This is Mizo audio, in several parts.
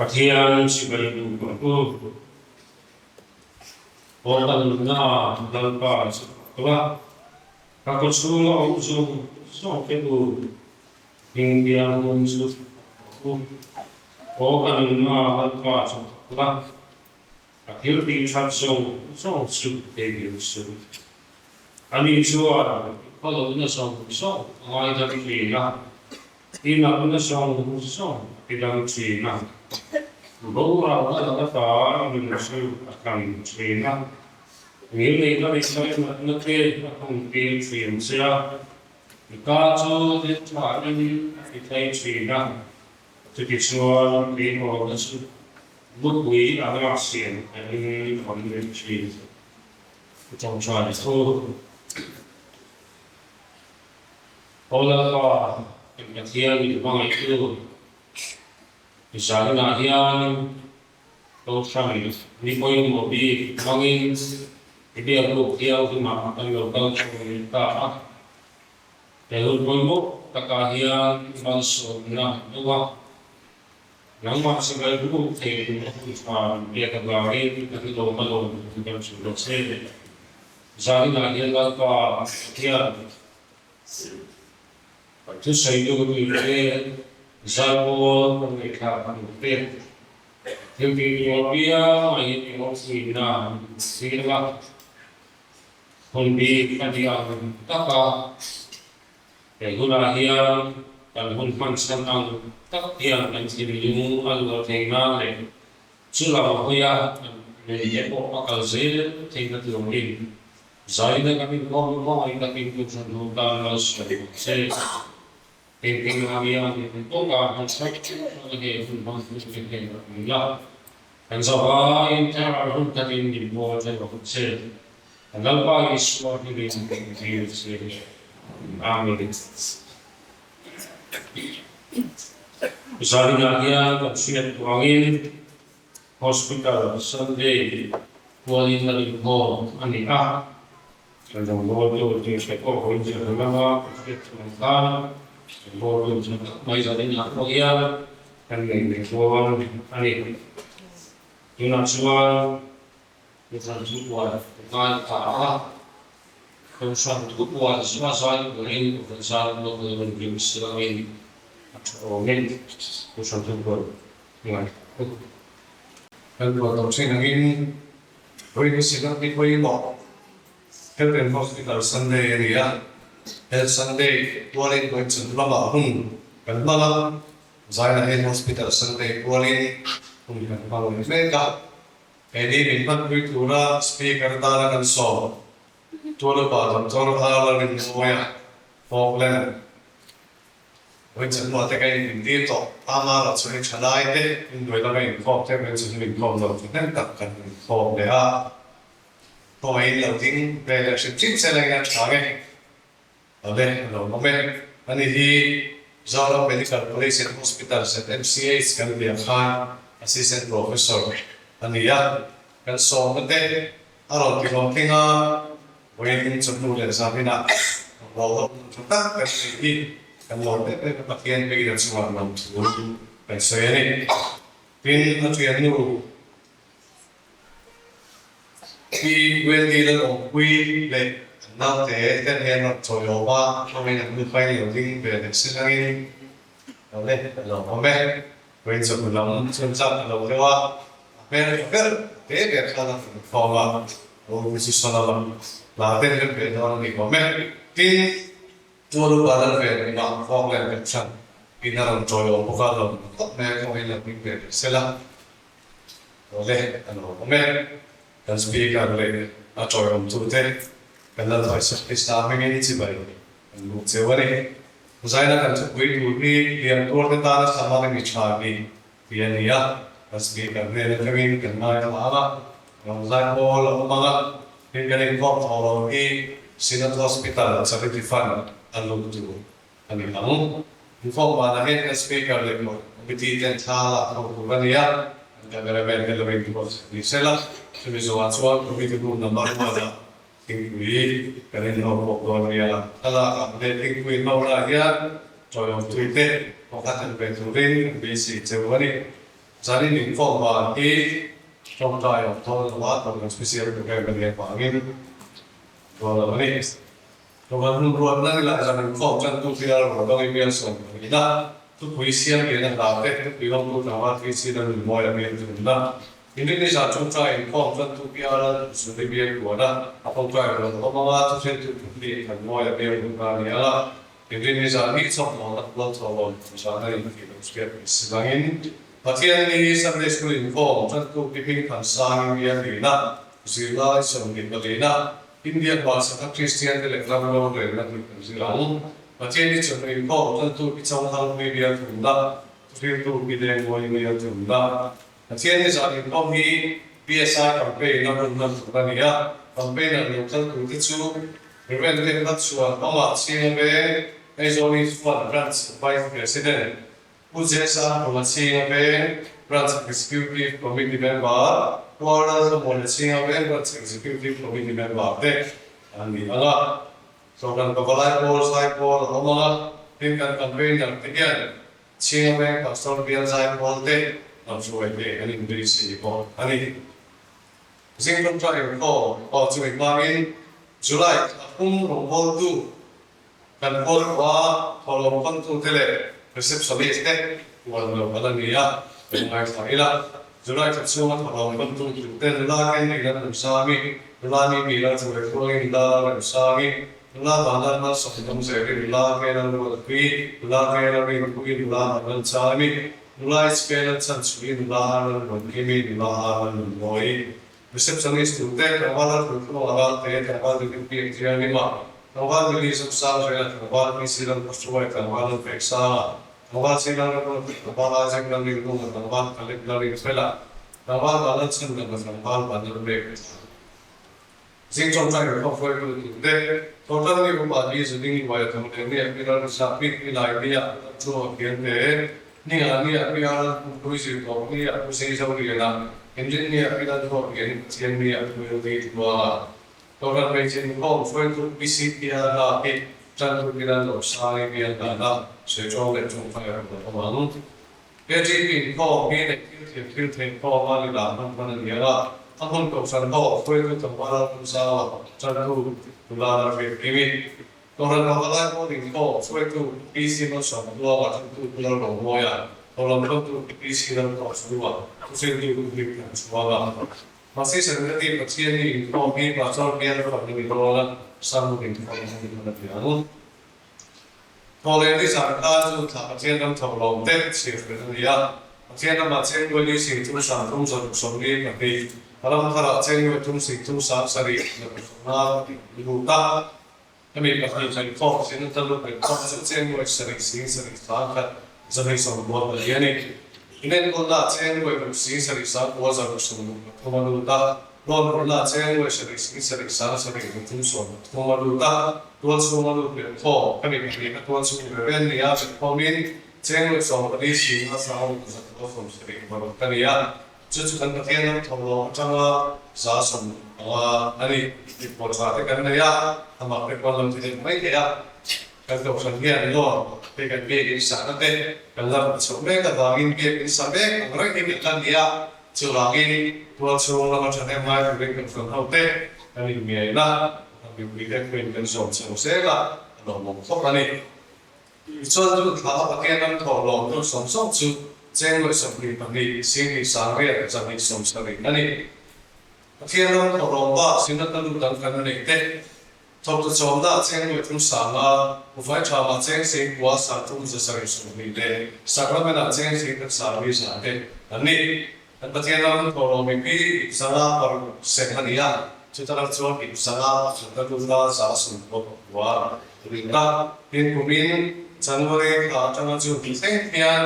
Pathian chibai duh ang u. Aw ka nunna Lalpa chu fak la, ka kawchhunga awm zawng zawng te u, hming thianghlim chu fak ang u. Aw ka nunna Lalpa chu fak la, a thil tih that zawng zawng chu theihnghilh suh. Ani chuan i khawlohna zawng zawng a ngaidam thin a, i natna zawng zawng a tidam thin a, boralna laka ta i nun chu a tlang thin a, ngilneihna leh ngainatna te a khawmtir thin che a, i ka chu thil thain a ti thei thin a, chutichuan keimahna chu mutpui anga siam theihin a awm leh thin. Ṭawngṭai chu Aw Lalpa, kan Pathian min hmangaihtu, zaninah hian Kohhran ni pawimawh bik hmangin i biakruk thianghlimah kan lo kal thung ta a. He hun pawimawh takah hian malsawmna deuh a. Nangmah chibai buk thei tur a hun tha min pek avangin kan lawm a lawm hun kan hrilh lo che. Zaninah hian Lalpa Pathian kan thusawitu tuite zaipawl kan ngaihthlak a duh te, thil tih tur apiang aiin i rawngpuina min thlir a, hun bik a nih ang taka He hunah hian kan hun hman chhan ang tak hian kan thinlung a luah thei nan leh chu lam hawia kan neite pawh a kal zel theihna turin zaina kan inkhawm hmangaih takin Kohhran ho tan malsawm ang che. Engtin a nia min bawka han chhak chuan he hun hmang tur te hian ka pui a, kan zavaiin thlarau hun khatin min mawl thei ang che. Kan Lalpa Isua hmingin kan dil che. Amen. Zaninah hian kan hriat duangin Hospital Sunday kualin kan inkhawm a ni a. Kan rawngbawltu tih te pawh hawi zir lama kan hriat chuan khan rawngbawltu tha tak mai zaninah pawh hian kan nei leh dawn a ni. Tunah chuan Kohhran thupuan ngai ta a, Kohhran thupuan zua zai turin Kohhran zai lawk lo in rim siangin a tha awmin Kohhran thupuan ngai ta u. Kan ruah tawh thin angin Rin Synod ni pawimawh Health and Hospital Sunday a ni a, Health Sunday tualin Vawichhun lamah hun kan hmang a, Zaina Health Hospital Sunday tualin hun kan hmang leh mek a. He ni min hmanpui tura Speaker tana kan sawm Tualupa Doctor Arla Rinmawia, Falkland, Vawichhunhnuah te ka inpintir tawh. Ama lah chu hei thalai te inhnuai lama inkhawm te Vawichhunhnu inkhawm lo thahnem tak kan inkhawm leh a. Khawngaih in lo ding ve leh hrim hrim se la eng a tha nge? Awle, a lo awm e. Ani hi Zoram Medical College and Hospital, ZMCH, kan biak khan Assistant Professor a ni a. Kan sawmna te a rawn ti hlawm tling a, vawiin chawhnu leh zaninah hlawhawm tha tak kan nei hi kan lawm em em a, Pathian biakina chungah lawmthu kan sawi a ni. Tin, a thiannu Hi Wendy Lalawmpui leh an naute ten hian rawn chawi awm a, hmangin an nupain lo ding ve leh si hlangin lo le a lo awm e. Vawiin chawhnu lam chuan zat a lo deuh a, a hmel tha ber te ber khan a rawn khawm a, a u chu sawn a lam hla ten rem ve dawn a ni awm e. Tin, Tual upa lal ve leh mah vawk leh belhchhan in a rawn chawi awm bawk a, lo khawp mai a, kawngin lo ding ve leh sela. Awle, a lo awm e. Kan Speaker leh a tawiawmtute kan Lalpa Isua Krista hmingin chibai kan buk cheu a ni. Zaina kan thupui tur hi lian tuarte tana Samari mi tha ni tih a ni a. Kan Speaker hnen atangin kan ngaithla ang a, rawn zai pawl a awm ang a, tin kan inkhawm tawh lo hi Synod Hospital Charity Fund a lut tur a ni ang. Inkhawm vanah hian kan Speaker leh Committee ten thla lak ho tur a ni a, kan cameraman te lo inbuatsaih ni se la, chumi zawhah chuan Committee room number one ah thingpui kan inho bawk dawn a nia. Thlalak ang leh thingpui inho lah hian tawihawm tui te pakhat en ve turin kan beisei cheu a ni. Zanin inkhawm ban hi tawngtai awm thawn lo a, tawngtai special program a nih avangin rual lo a ni. Tawngtai hun ruatna ni lah zan inkhawm tantu bial Rawdawng bial 12 na thupui siam lian a hla te, thupui hawngtu tlangval thi chin a nunmawi a bial thunna, Inrinni zan tawngtai inkhawm tantu bial a Zuni bial kuana tawngtai rual a awm anga thuhriltu thupui Thanmawia bial hun a ni anga Inrinni zan hi chawhmawhna kual thawhlawm zan a intih loh hriat ni si langin Pathian ni Sunday School inkhawm tantu pi hming than sangin bial lina, zirlai 24na, India hmarchhaka Kristian te leh ram rorelna tih kan zir ang. Pathian ni chawhnu inkhawm tantu pi Chawngthangpui bial thumna, thuhriltu pi Dengmawi bial thumna. Pathian ni zan inkhawm hi PSI campaign a hun hman tur a ni a, campaign an lo kal tur te chu Rev. Te Hlatchhuan Awma Chhinga Veng, Aizawl East One Branch Vice President, Pu Jesa Awma Chhinga Veng, Branch Executive Committee Member, Pu Arnold Hlamuana Chhinga Veng, Branch Executive Committee Member te an ni ang a. Sawrkar Pavalai Pawl, Zai Pawl a awm ang a, tin kan campaigner te hian Chhinga Veng Pastor Bial Zai Pawl te lam hruai te an inbeisei bawk a ni. Zing ṭawngṭai inkhawm aw chumi hmangin July thla pum rawngbawltu kan pawl tawh a, thawhlawm kawntute leh receptionist te uan lo an a ni a, kan ngaithla ila. July thla chhunga thawhlawm kawntu tute nula Henry Lalremsangi, nula Mimi Lalchuaitluangi, nula Lalremsangi, nula Vanlal Malsawmdawngzeli, nula Hmela Ruatpui, nula Hmela Rinpuii, nula Vanlalchami, Nula Ismael-a chan chhuih nula Arnold Ruankimi, nula Arnold Nunmawi, Receptionist tute, tlangval a thulthlawng a ralte, tlangval David Biak Thianglima, tlangval Billy Zopsangzela, tlangval PC Lalhmahruai, tlangval Lalpeksanga, tlangval Sina Ramruata, tlangval Isaac Lalrinlunga, tlangval Caleb Lalrinfela, tlangval Vanlalchhandama, tlangval Vanlalpeka. Zing tawngtai kan khawm hruaitu tute, Thawhtan mi upa ni Zuding Luai a tho leh ni a Pilar Risa Pik ni Lai ni a Pu Chunga Khian te, Ni nga ni a Pi Alan Pu Pui Zir Tawk ni a Pu Zei Zo Lian a, Inrin ni a Pi Lal Thawk Lian Pathian ni a Pu Eldi Tluang a. Kohhran hmeichhe inkhawm hruaitu Pi CPR hla hi Tantu Pi Lal Lawmsangi bial dan a sawi tawng leh tawngtai a rawn awm ang. KGP inkhawm hi neih thil thiam thil theih inkhawm a ni lah hman hman a ni ang a, a hmun kohhran ho hruaitu tlangval a tum zau a, tantu nula la hriat kim i kohhran ho lai pawn inkhawm hruaitu PC Malsawm Tluang a tantu Pu Lalromawi a, Tawlam tantu PC Laltawkchhung a, thuhriltu Pu Hlim Thanchhuang a. Mahse Serenity Pathian hi inkhawm hi Pastor bial fak a ni dawn a, sermon inkhawm a ni hman a ti ang. Thawhlehni zan kha chu thla Pathian ram tho lawm te chhiar fel a ni a. Pathian ramah chengnuai ni 30 30 62, a ram tharah chengnuai thum 30 70 150 a lut a. Hemi pahnih hnaihkhawm sin a lut hnaihkhawm chu chengnuai 7 7 100 294 a ni. Inenkawlna chengnuai ruk 7 9 163 a lut a. Loan rulna chengnuai 7 7 7 3 a lut a. Tual chhunga lut leh thaw ka ni pahnih a tual chhung ve vel nia min khawmin chenglut 14 singa sang ruk 176 ka ni a, chu chu kan Pathian ram tho lawng atanga 75 a ni. Tihpawh tha te kan nei a, a mak te pawn lo ti deuh mai thei a, kan kohhran hian loan te kan biak in sahna te kan la rawn chhoh mek avangin biak in sa mek ang reng hi kan la ni a, chuvangin tual chhung lama thahnem ngai turin kohhran ho te kan inngeih a. A mipui te pawhin kan zawm chho zel a, a lawmawm khawp a ni. Tichuan chu thla a Pathian ram thawh lawm tur sawm sawm chu chengluai 22 2 270 a ni. Pathian ram thawh lawm bak zirna ta lut dang kan nei te, thawktu chawmna chengluai thum sanga, ufai tha mah cheng sing kua sang thum 720 leh Sacrament-ah cheng sing khat sang mi za te an ni. Kan Pathian ram thawh lawm mipui ip 506 sem a ni a, chuta ram chuan ip 5 pakhat a lut a, 69 a lut a. Tin, kumin January thla atanga June thla thleng hian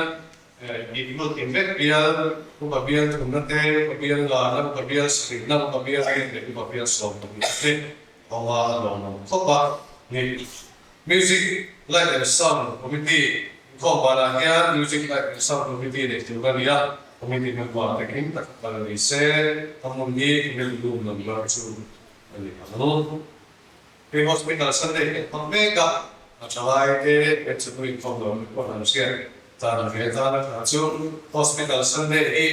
ip lut in vek bial, upa bial thumna te, upa bial ngana, upa bial sarihna, upa bial riat leh upa bial 12 te a awm a, a lawmawm khawp a ni. Music, Light and Sound Committee inkhawm banah hian Music, Light and Sound Committee neih tur a ni a, Committee member te kim tak kal ni se, a hmun hi Committee room number chu a ni ang. Hei Hospital Sunday hi an hmang mek a, a thalai te hmeichhe pawh inkhawm lo an pawh an hriat. Tan ve tan a tha chu Hospital Sunday hi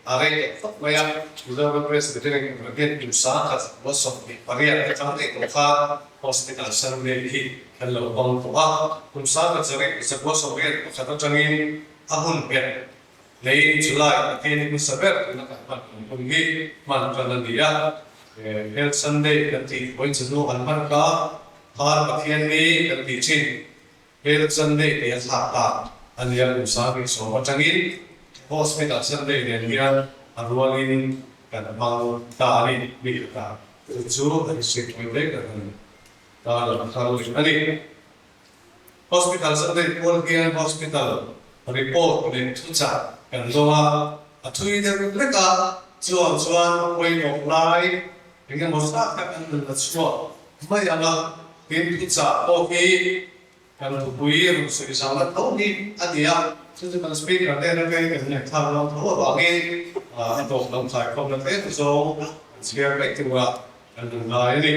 a rei tawh khawp mai a, Mizoram Presbyterian Invagen kum 1000 28 atang daih tawh kha Hospital Sunday hi kan lo hmang tawh a, kum 1981 atangin a hun nghet neiin July Pathian hmasa ber tuna kan hman ang hun hi hman tan a ni a, Health Sunday kan tih vawi chunu an hman kha Phar Pathian ni kan tih thin. Health Sunday tih a thlak ta a nia kum 2010 atangin Hospital Sunday nen hian a rualin kan hmang ta a ni tih ka chu chu a hriat tawi hle ka han ta lo thar leh a ni. Hospital Sunday pual hian Hospital report leh thuchah kan dawng a, a thui deuh hlek a, chuan chuan a pawimawh lai Eng emaw zat tak an nun a chhuak mai ang a, tin thuchah pawh hi kan thupui rawn sawi zau la tho hi a ni a, chu chu kan speaker hnena kei kan ngaihthlak dawn tho avangin a tawp lam thlaikhawmna tlem zawng kan chhiar mai tura kan nun ngai a ni.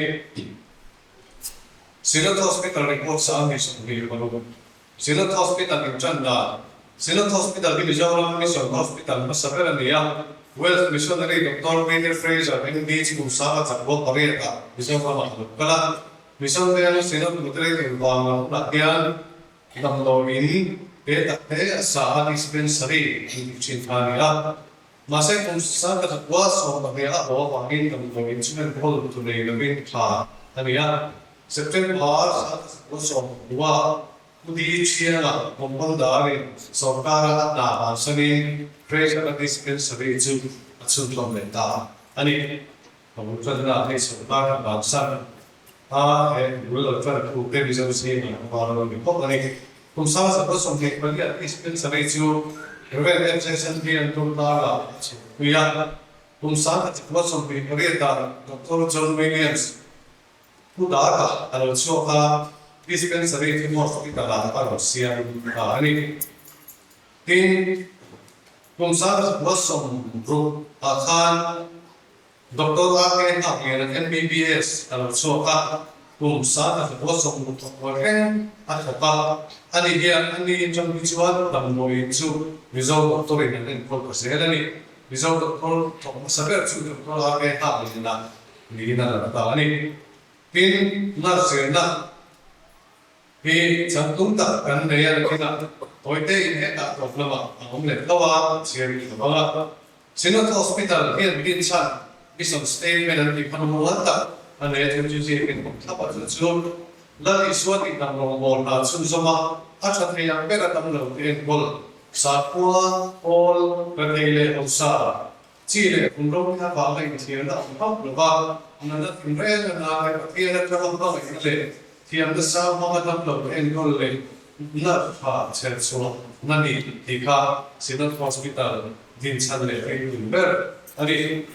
Synod Hospital report sang hi 26. Synod Hospital inṭan dan, Synod Hospital hi Mizoram Mission Hospital hmasa ber a ni a, Welsh Missionary Doctor Peter Fraser MD chu kum sanga chak bawk pariatah Mizoramah a lo kal a. Mission veng Synod Moderator vang lam hunah hian damdawiin te tak hle a sa a dispensary an tih ṭhin kha a ni a. Mahse kum 1912 a haw avangin damdawiin chu enkawl tu nei lovin tha a ni a. September 1990 Pu Di Thianga Compounder-in sawrkara a hna bansanin Fraser-a dispensary chu a chhuntlawm leh ta a ni. Ka bul tanna hei sawrkar hna bansan a he bul lo tan tu te Mizo zingah a var lo ni bawk a ni. Kum 1924 ah dispensary chu Rev. FJ Sandrian Tumtara a chhunpui a. Kum 1928 ah Doctor John Williams Pu Daka a lo chhuak a, dispensary chu hospital-ah a rawn siam ta a ni. Tin, kum 1960 ah khan Doctor RK Nghakliana MBBS a lo chhuak a, kum 1960 thawk rual reng a thawk a. Ani hian a ni atang hi chuan damdawiin chu Mizo doctor-in an enkawl ta zel a ni. Mizo doctor thawk hmasa ber chu Doctor RK Nghakliana Niin a lang ta a ni. Tin, nurse-na hi changtlung tak kan nei a nakinah tawite in hetah tawp lamah a awm leh tho a, chhiar in ka bang a. Synod Hospital hian dinchhan mission statement an tih khan mual tak a nei a, chu chu ziakin awm thlap a, chu chu Lal Isua tih dang rawngbâwl hna chhunzawm a, a ṭha thei ang ber a tam lo te enkawl, sakhua, pawl, rethei leh hausa, Chi leh kum ro kha vanga inthiarna awm hauh lo va, nana thin reng a ngai Pathian atanga hmangaihna leh thiamna sang hmanga dam lo enkawl leh na tha chher chhuah na ni tih kha Synod Hospital dinchhan leh ringtum ber a ni.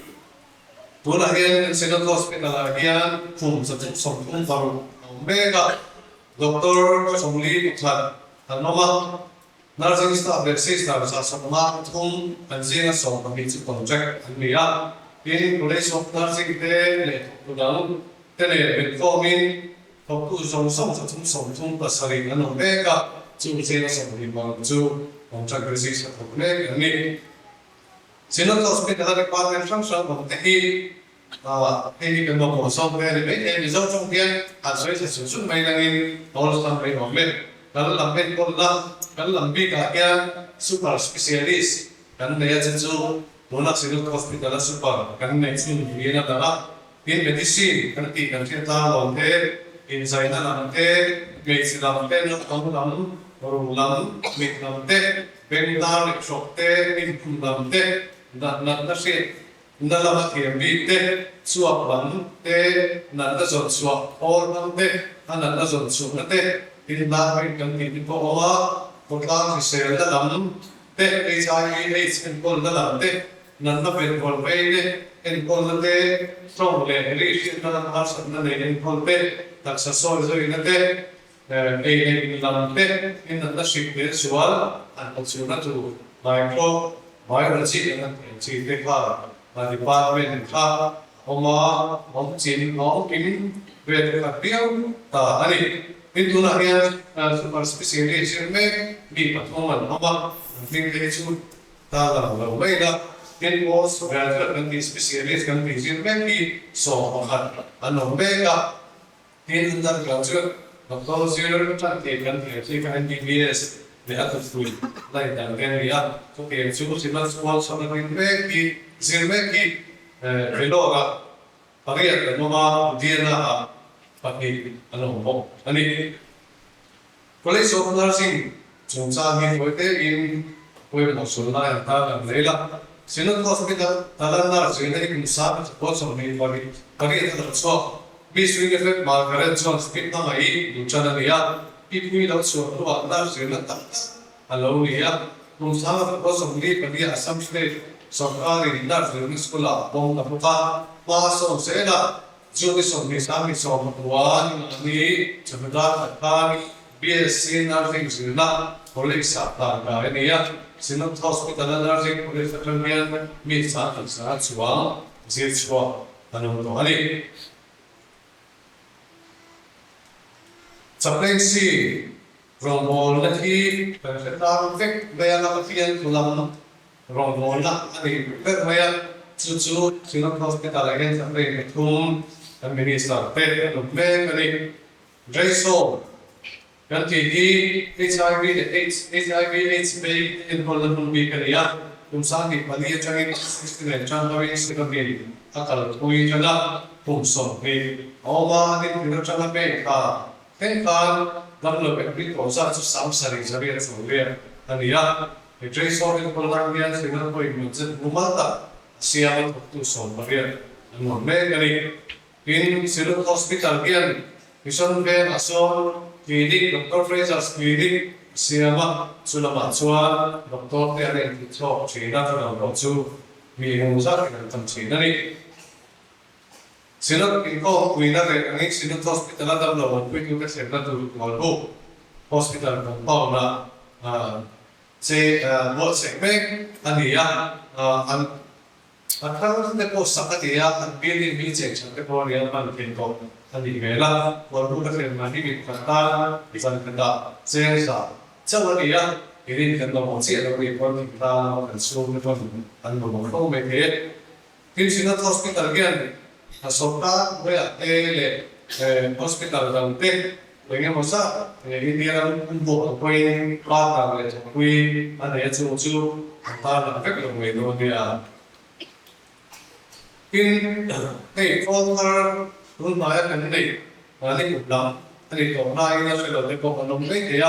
Tunah hian Synod Hospital ah hian khum 336 a awm mek a, Doctor 41 an awm a. Nursing staff leh sister 153 an zinga 12 chu contract an ni a, tin College of Nursing te leh thawktu dang te nen benkhawmin thawktu zawng zawng 337 an awm mek a, chung zinga 20 chu contract basis a thawk mek an ni. Synod Hospital-a department hrang hrang awm te hi Hei hi kan mamawh zawk ve a ni mai thei a, Mizo tawng hian han sawi chhe sut sut mai nangin awlsam mai awm e. Kan lam enkawlna kan lam bikah hian super specialist kan nei a, chu chu tuna Synod Hospital a super kan neih chhun niin a lang a. Tin, medicine kan tih kan hriat tlang lo te, inzaina lam te, hmeichhe lam te, naupang lam, ru lam, mit lam te, beng dar leh hrawk te, inkhum lam te, natna hriat Na lama thiam bik te, chhuak lam te, natna zawn chhuah awl hmang te, a natna zawn chhuahna te, tin lak kan tih te pawh a awm a, khawtlang hriselna lam te, HIV aids enkawlna lam te, natna venkawl vei te enkawlna te, tawng leh ri hriatna lam harsatna nei enkawl te, taksa sawi zawina te, ei leh in lam te, tin natna hrik leh zual an hmuchhuahna tur micro biology an han tih chi te kha a department kha a awm a, awm chin a awm kim ve te khat viau ta a ni. Tin tunah hian super specialist zir mek. Mi pathum an awm a, an hming te hi chu tarlang lo mai ila. Tin, post graduate kan tih specialist kan tih zir mek hi 11 an awm mek a. Tin, undergraduate doctor zir tan thei kan tih ang chi kha MBBS leh a tuchhui line dang te a ni a. Chutiang chu Synod School chhawna ding mek hi zir mek hi Vellore ah pariat an awm a, Ludhiana ah pahnih an awm bawk a ni. College of Nursing chungchang hi tawi tein pawimawh sual lai an tan ang lei la. Synod Hospital Tala Nurse zirna hi kum sang pakhat 28 pariat a lo chhuak. Miss Winifred Margaret chuan Smith hmangaih duh tan a ni a, pi pui lo chhuah hnuah nurse zirna tak tak a lo ni a. Kum sang pakhat 24 Assam State sawrkarin nurse zirna school ah a pawm ta bawk a, hma a sawn zel a. June 29 ni chawhnu khat khan BSc Nursing zirna College ah tan kai a ni a. Synod Hospital a Nursing College atang hian mi 100 chuang zir chhuak an awm tawh a ni. Chaplaincy rawngbawlna hi kan hre tlang vek mai a, Pathian thu lam Rawngbawlna a ni ber mai a, chu chu Synod Hospital ah hian chaplain pathum kan Minister te an awm mek a ni. Draisawm kan tih hi HIV leh AIDS, HIV AIDS vei te enkawlna hmun bik a ni a, kum 24 atangin 69 tan hawin Synod-in a kalpui tan a, kum 20 a awm a, a dinhmun atanga pek kha thleng khan damlo admit tawh zat chu 7,100 chuang a ni a. He Trace ho enkawl lai hian Synod pawhin budget mumal tak a siam a thawktu 18 an awm mek a ni. Tin, Synod Hospital hian Mission Vengah sawn Clinic, Doctor Fraser's Clinic a siam a, chu lamah chuan doctor te an inthih chhawk thin a, chulawm pawh chu mi engemaw zatin an tam thin a ni. Synod inkhawm puina reh angin Synod Hospital-a damlo awmpuitu te thlenna tur Tualbuk Hospital compound-ah che buatsaih mek a ni a, an a thar te pawh sak a ni a, an building hi cheng that te pawh a ni a, hman theih tawh a nih hmel a, Tualbuk a thlen man hi mi pakhat tan zan khatah cheng za chauh a ni a, keini kan mamawh chiah lo nih pawn thingtlang lama kan chhungte pawn an mamawh fo mai thei e. Tin, Synod Hospital hian sawrkar hnuaiah te leh hospital dang te eng emaw zat India ram pumbuak ang pawhin partner leh thawkpui a nei a, chung chu an tarlang vek lo ngei dawn nia. Tin, hei phone thar tun hnaia kan neih ni kum lam a ni tawh laiin a hre lo te pawh kan awm mai thei a,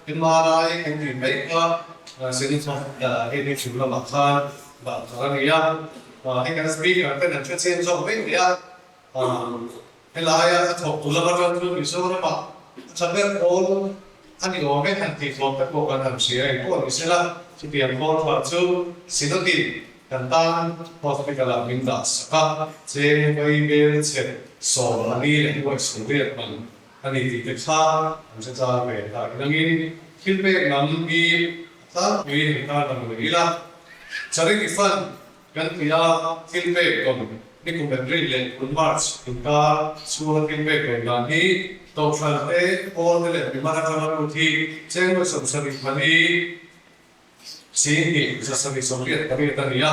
MRI kan tih mai kha Synod Hospital ah hian inchhung lamah khan dah thar a ni a, hei kan speaker ten an hre chiang zawk mai thei a, helaia a thawk tu lam atang chuan Mizoramah a tha ber pawl a ni awm e han tih thawm te pawh kan han hria eng pawh ni sela, chutiang pawl thar chu Synod-in kan tan hospital ah min dah sak a, cheng vai bel chhe 14 leh nuaih 80 man a ni tih te kha an hre char ve ta inangin thil pek lam hi a tlangpui han tarlang lui ila. Charity Fund kan ti a, thil pek dawn nikum April leh tun March inkar chhunga thil pek dawn dan hi Kohhran te, pawl te leh mimar atanga lut hi cheng nuaih 74 Singhi 788 a ni a,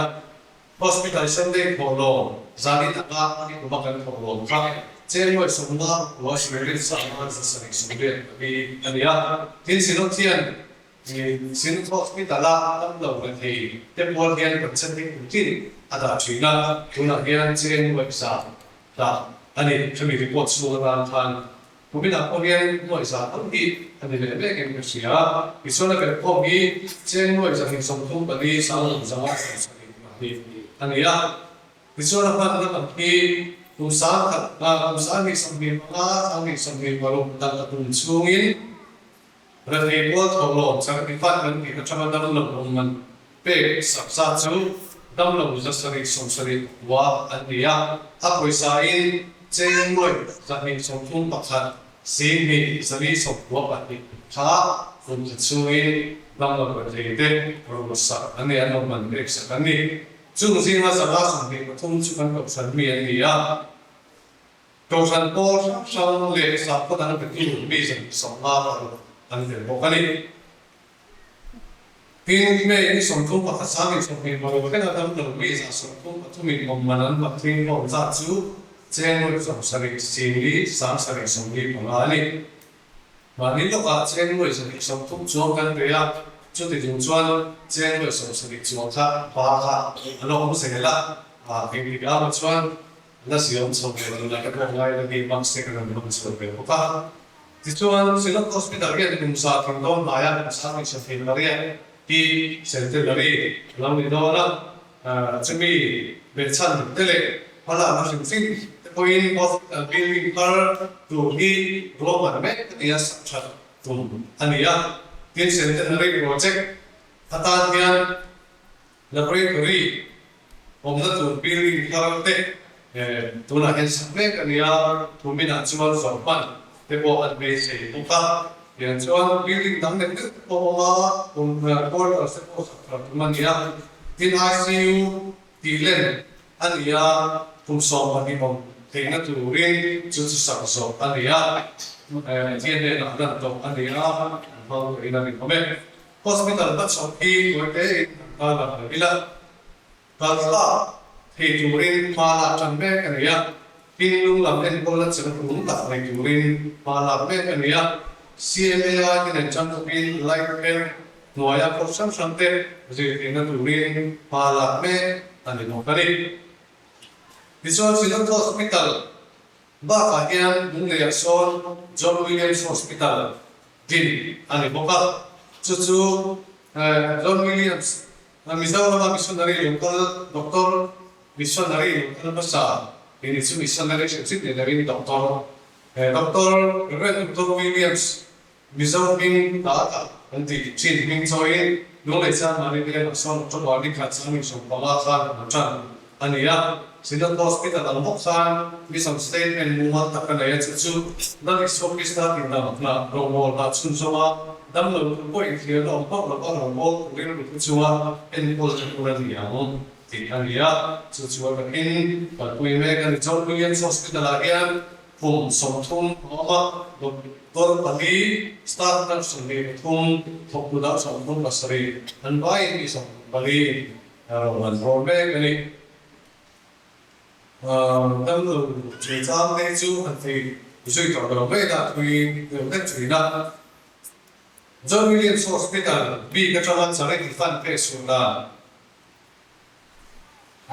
Hospital Sunday thawhlawm zanin anga a ni kuma kan thawhlawm kha cheng nuaih 50 kua Shririn Sangha 784 a ni a. Tin, Synod hian Synod Hospital-a damlo ve thei te pual hian budget hi kum tin a dah thin a, tunah hian cheng nuaih 100 dah a ni. Hemi report chhung atan khan Kuminah pawh hian nuaih 100 tam hi a ni leh mek in ka hria. Tichuan a belhkhawm hi cheng nuaih 134 172 a ni a. Tichuan a hmanna lam hi kum 1000 kum 2025 2026 dang a tum chhungin Rethei pual thawhlawm charity fund kan tih atanga damlo awm man pek sak zat chu damlo 779 an ni a, a pawisa in cheng 231 494 kha kum khat chhungin damlo rethei te rawn sak an ni, an rawn man pek sak an ni. Chung zinga 123 chu kan kohhran mi an ni a. Kohhran pawl hrang hrang leh sakhaw dang petu mi 150 an tel bawk a ni. Tin, May ni 31 sang 21 thlenga damlo mi 133 in awm man an mak tling hlawm zat chu cheng nuaih 70 singli sang sarih 45 a ni. Mahni lawkah cheng nuaih 130 chuang kan pe a, chuti chung chuan cheng nuaih 70 chuang kha ba kha a la awm zel a, engtik ah maw chuan la siam chho ve tunah ka pawh ngai la hi mask te ka rawn hmang chho ve bawk a. Tichuan, Synod Hospital hian kum za thing dawn hnaia kum sang insathei Maria hi Centenary a lo ni dawn a, chumi behchhan te leh hmalakna hrim hrim te pawhin hospital building thar tur hi ruahman mek a nia sak that tum a ni a. Tin, Centenary project atan hian Laboratory awmna tur building thar te tunah hian sak mek a ni a, kuminah chuan zawrh hman te pawh an beisei bawk a. Tiang chuan building dang leh deuh te pawh a awm a, quarters te pawh sak thar tum a ni a. Tin, ICU tih len a ni a, kum 12 awm theihna turin chu chu sak zawh a ni a, DNA lah lan tawh a ni a, an hmang tawhin a rinawm e. Hospital hmachhawp hi tuaite in an kal ang lo ila, kal thlak thei turin hma lak tan mek a ni a, Pinlung lam enkawlna changtlung tak nei turin hma lak mek a ni a, CMAI te nen tan thawkin Light Camp hnuaia khaw hrang hrang te zirtirna turin hma lak mek a ni bawk a ni. Tichuan Synod Hospital Bakah hian Lungleiah sawn John Williams Hospital din a ni bawk a, chu chu John Williams Mizorama missionary lo kal doctor missionary lo kal hmasa tih ni chu missionary hrim hrim ni lovin doctor Doctor Rev Doctor Williams Mizo hming ta tak an tih thin hming chawiin Lunglei chuan mahni bialah sawn October ni khat sang 15 khan an tan a ni a. Synod Hospital ang bawk khan mission statement mumal tak a nei a, chu chu Lal Isua Krista tindam hna rawngbawl hna chhunzawm a, damlo tur pawh inthliarna awm hauh lova rawngbawl turin rutu chunga enkawl te tur a ni ang tih a ni a. Chu chu a takin kalpui mek a ni. John Williams Hospital-ah hian Kum 30 a awm a, doctor pali, staff nurse 23, thawktu dang 37, an vaiin mi 24 rawng an rawn mek a ni. Damlo chungchang te chu an thei zui tawh lo mai a, thui deuh hlek thin a. John Williams Hospital bik atanga charity fund pek suh dan.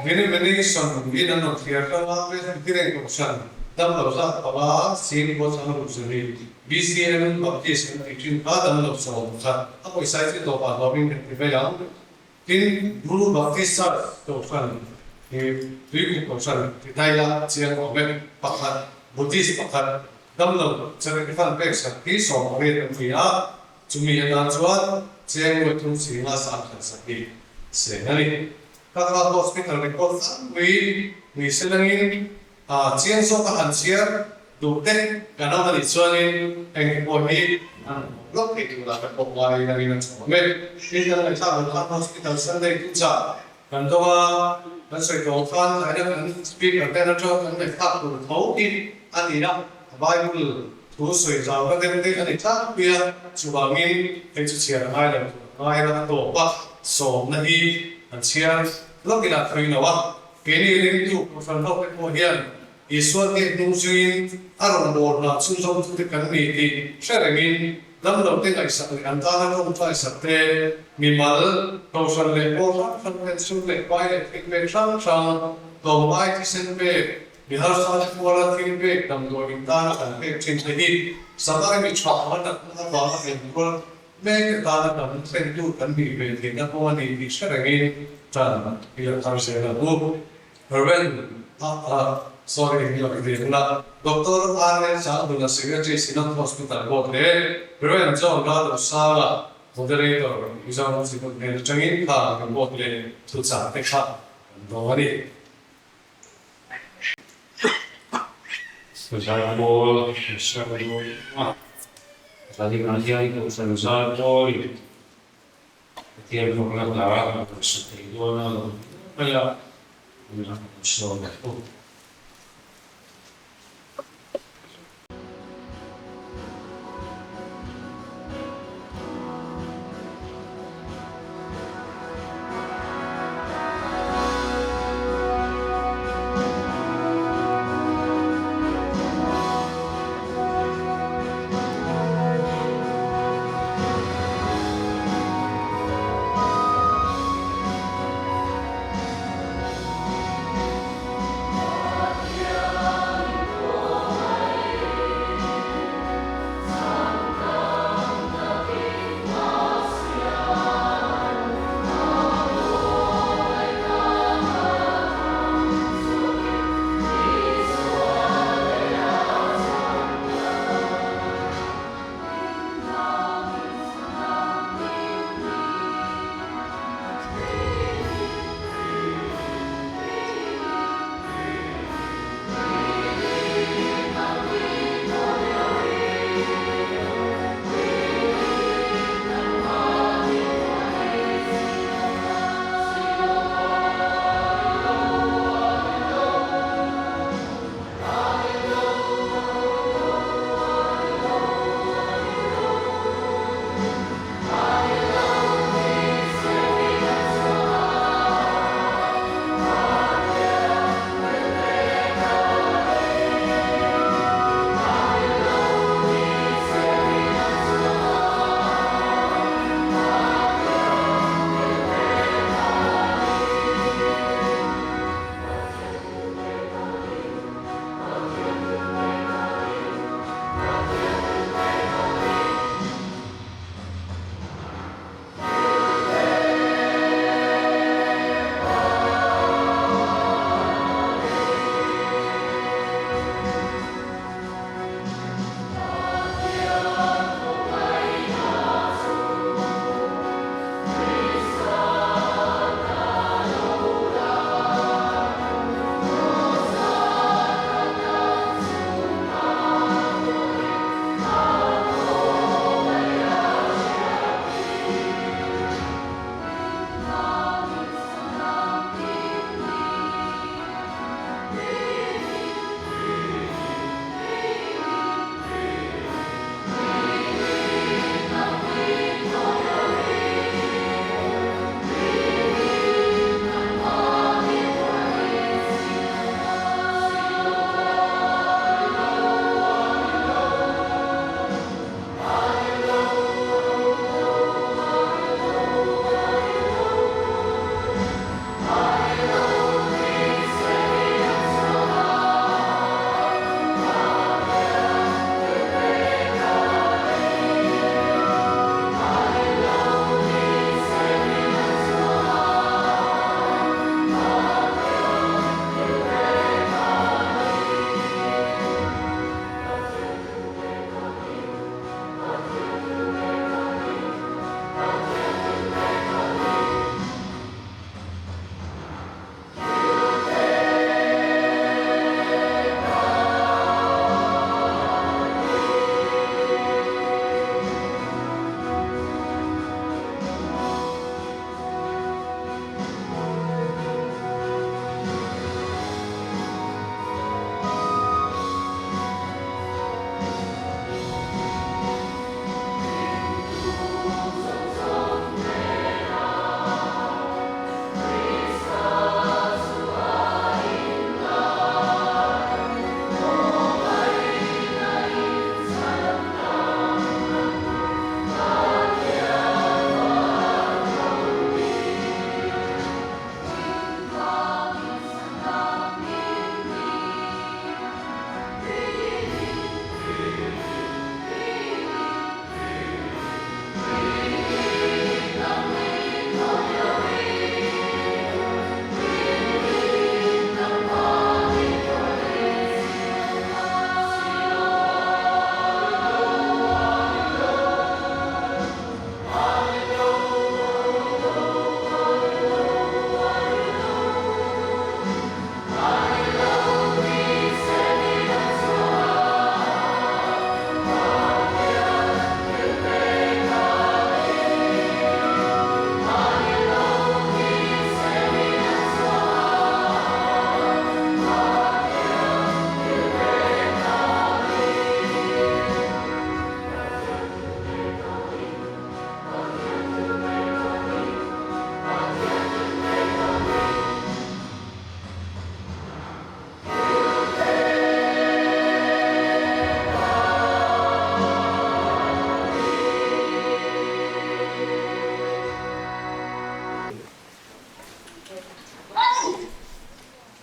Denomination in an rawn thliar hrang a, Presbyterian Kohhran damlo zat panga, Sing Gods an ruk zuri, BCM Baptist an tih thin kha damlo 11, a pawisa hi chu tawpah hlawmin kan ti mai ang. Tin, Bru Baptist Church Kohhran hi Tuikuk Kohhran ti ta ila chiang awm e, pakhat, Buddhist pakhat, damlo charity fund pek sak hi 18 an ni a, Chumi atan chuan cheng nuaih thum singa sang khat sak hi seng a ni. Kaka Hospital record tlangpui ni se langin chiang zawk a han chhiar duh te kan awm a nih chuanin eng pawh hi an awm lawk thei turah ka pawh ngai langin a chhuak awm e. Tin, kan ngaihthlak loh khan Hospital Sunday tu chah kan dawng a, kan sawi tawh ang khan tlaina kan speaker ten atanga kan ngaihthlak tur tho hi a ni a, Bible Thu sawi zau na deuh te a ni tlangpui a, chuvangin hei chu chhiar a ngai lo tur a ngai a, a tawp a, sawmna hi an chhiar lawkin a thawi lo a, keini ringtu kohhran ho te pawh hian Isua hnek hnung zuiin a rawn bawl hna chhunzawm tu te kan ni tih hre rengin damlo te ngaihsak leh an tana tawngtai sak te, mimal, kohhran leh pawl hrang hrang ten sum leh pai leh thil pek hrang hrang, tlawmngai thisen pek, Mi harsate kuala thil pek damdawi in tana kan pek thin te hi Samari mi tha anga natna avanga enkawl mek te tana kan thlentu kan nih ve theihna kawng a ni tih hre rengin tan i la thar zel ang u. Rev. Sorry, i lo i ve bula. Doctor RL Sangduna Secretary Synod Hospital Board leh Rev. John Lalosanga Moderator Mizoram Synod hnen atangin kha report leh thuchah te kha kan dawng a ni. Zaipawl Serlawma Zalina hian Kohhran Zaipawl Pathian hmangna hla a rawn sa thei dawn a lo ni mai a, tunah kan sawm a pu.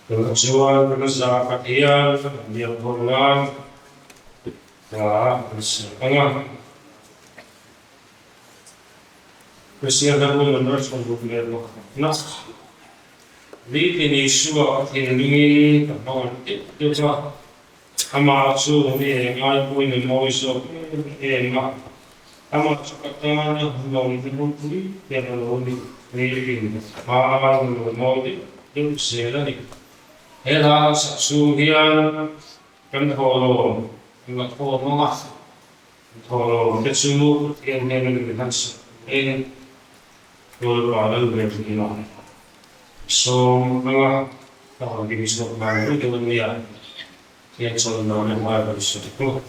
Tunah chuan kan zah Pathian kan biak bawk nan hla kan siam ang a. Kristian ram nun a chhun ruk leh pakhatna Nitin Isua ka thinlungin ka hmang an deuh deuh a, amah chu mi eng ai pawhin a mawi zawk em em a, amah chu ka tana lawmna ropui ber a lo ni. Nitin hma a lo mawi deuh deuh zel a ni. He hla a sak chhung hian kan thawhlawm kan la khawm ang a, thawhlawm te chu Pathian hnena min han sak turin Lalpa lal ber hnenah sawm anga ka rawn ding chhuak ngai mai dawn nia, Pathian chuan lo leh ngai rawn sawi tawh.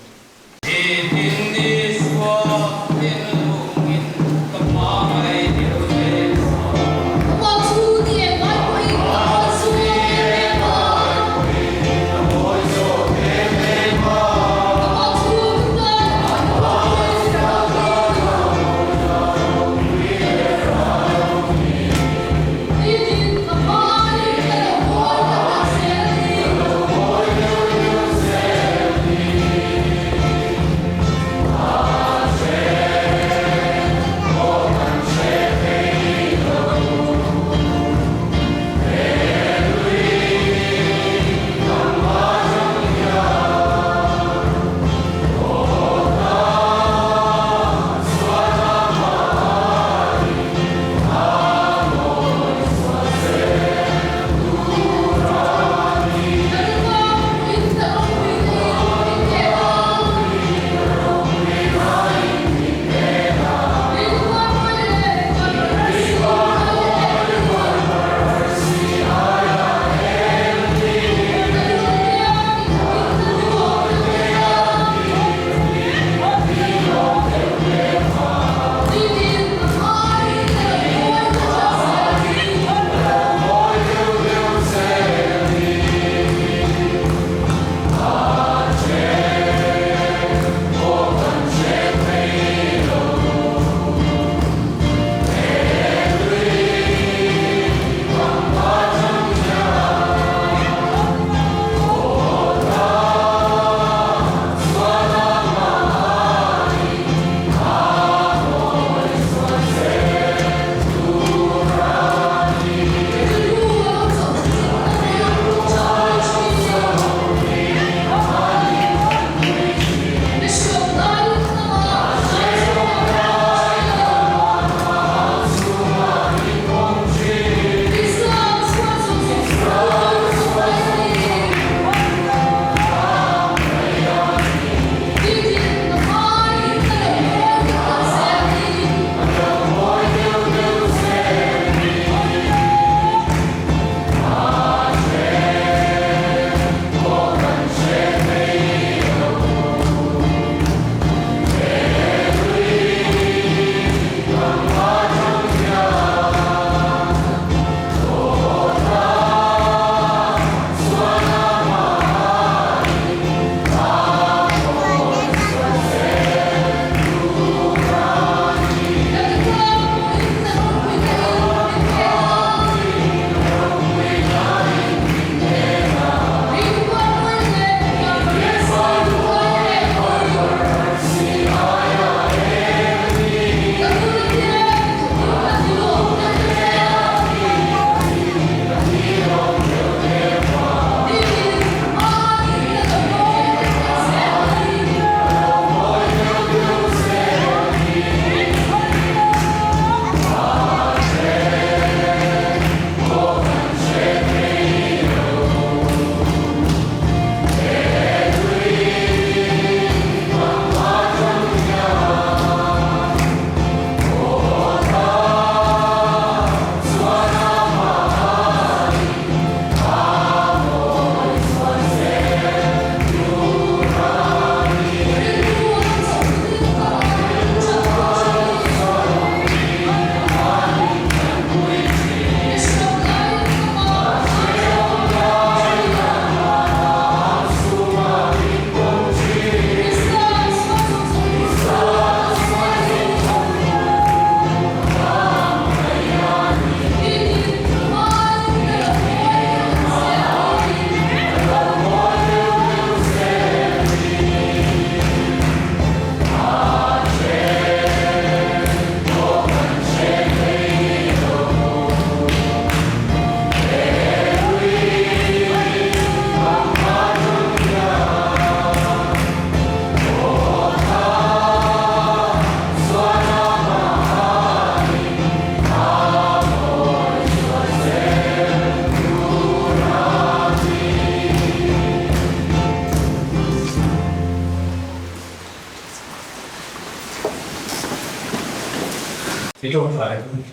I tawngtai ang.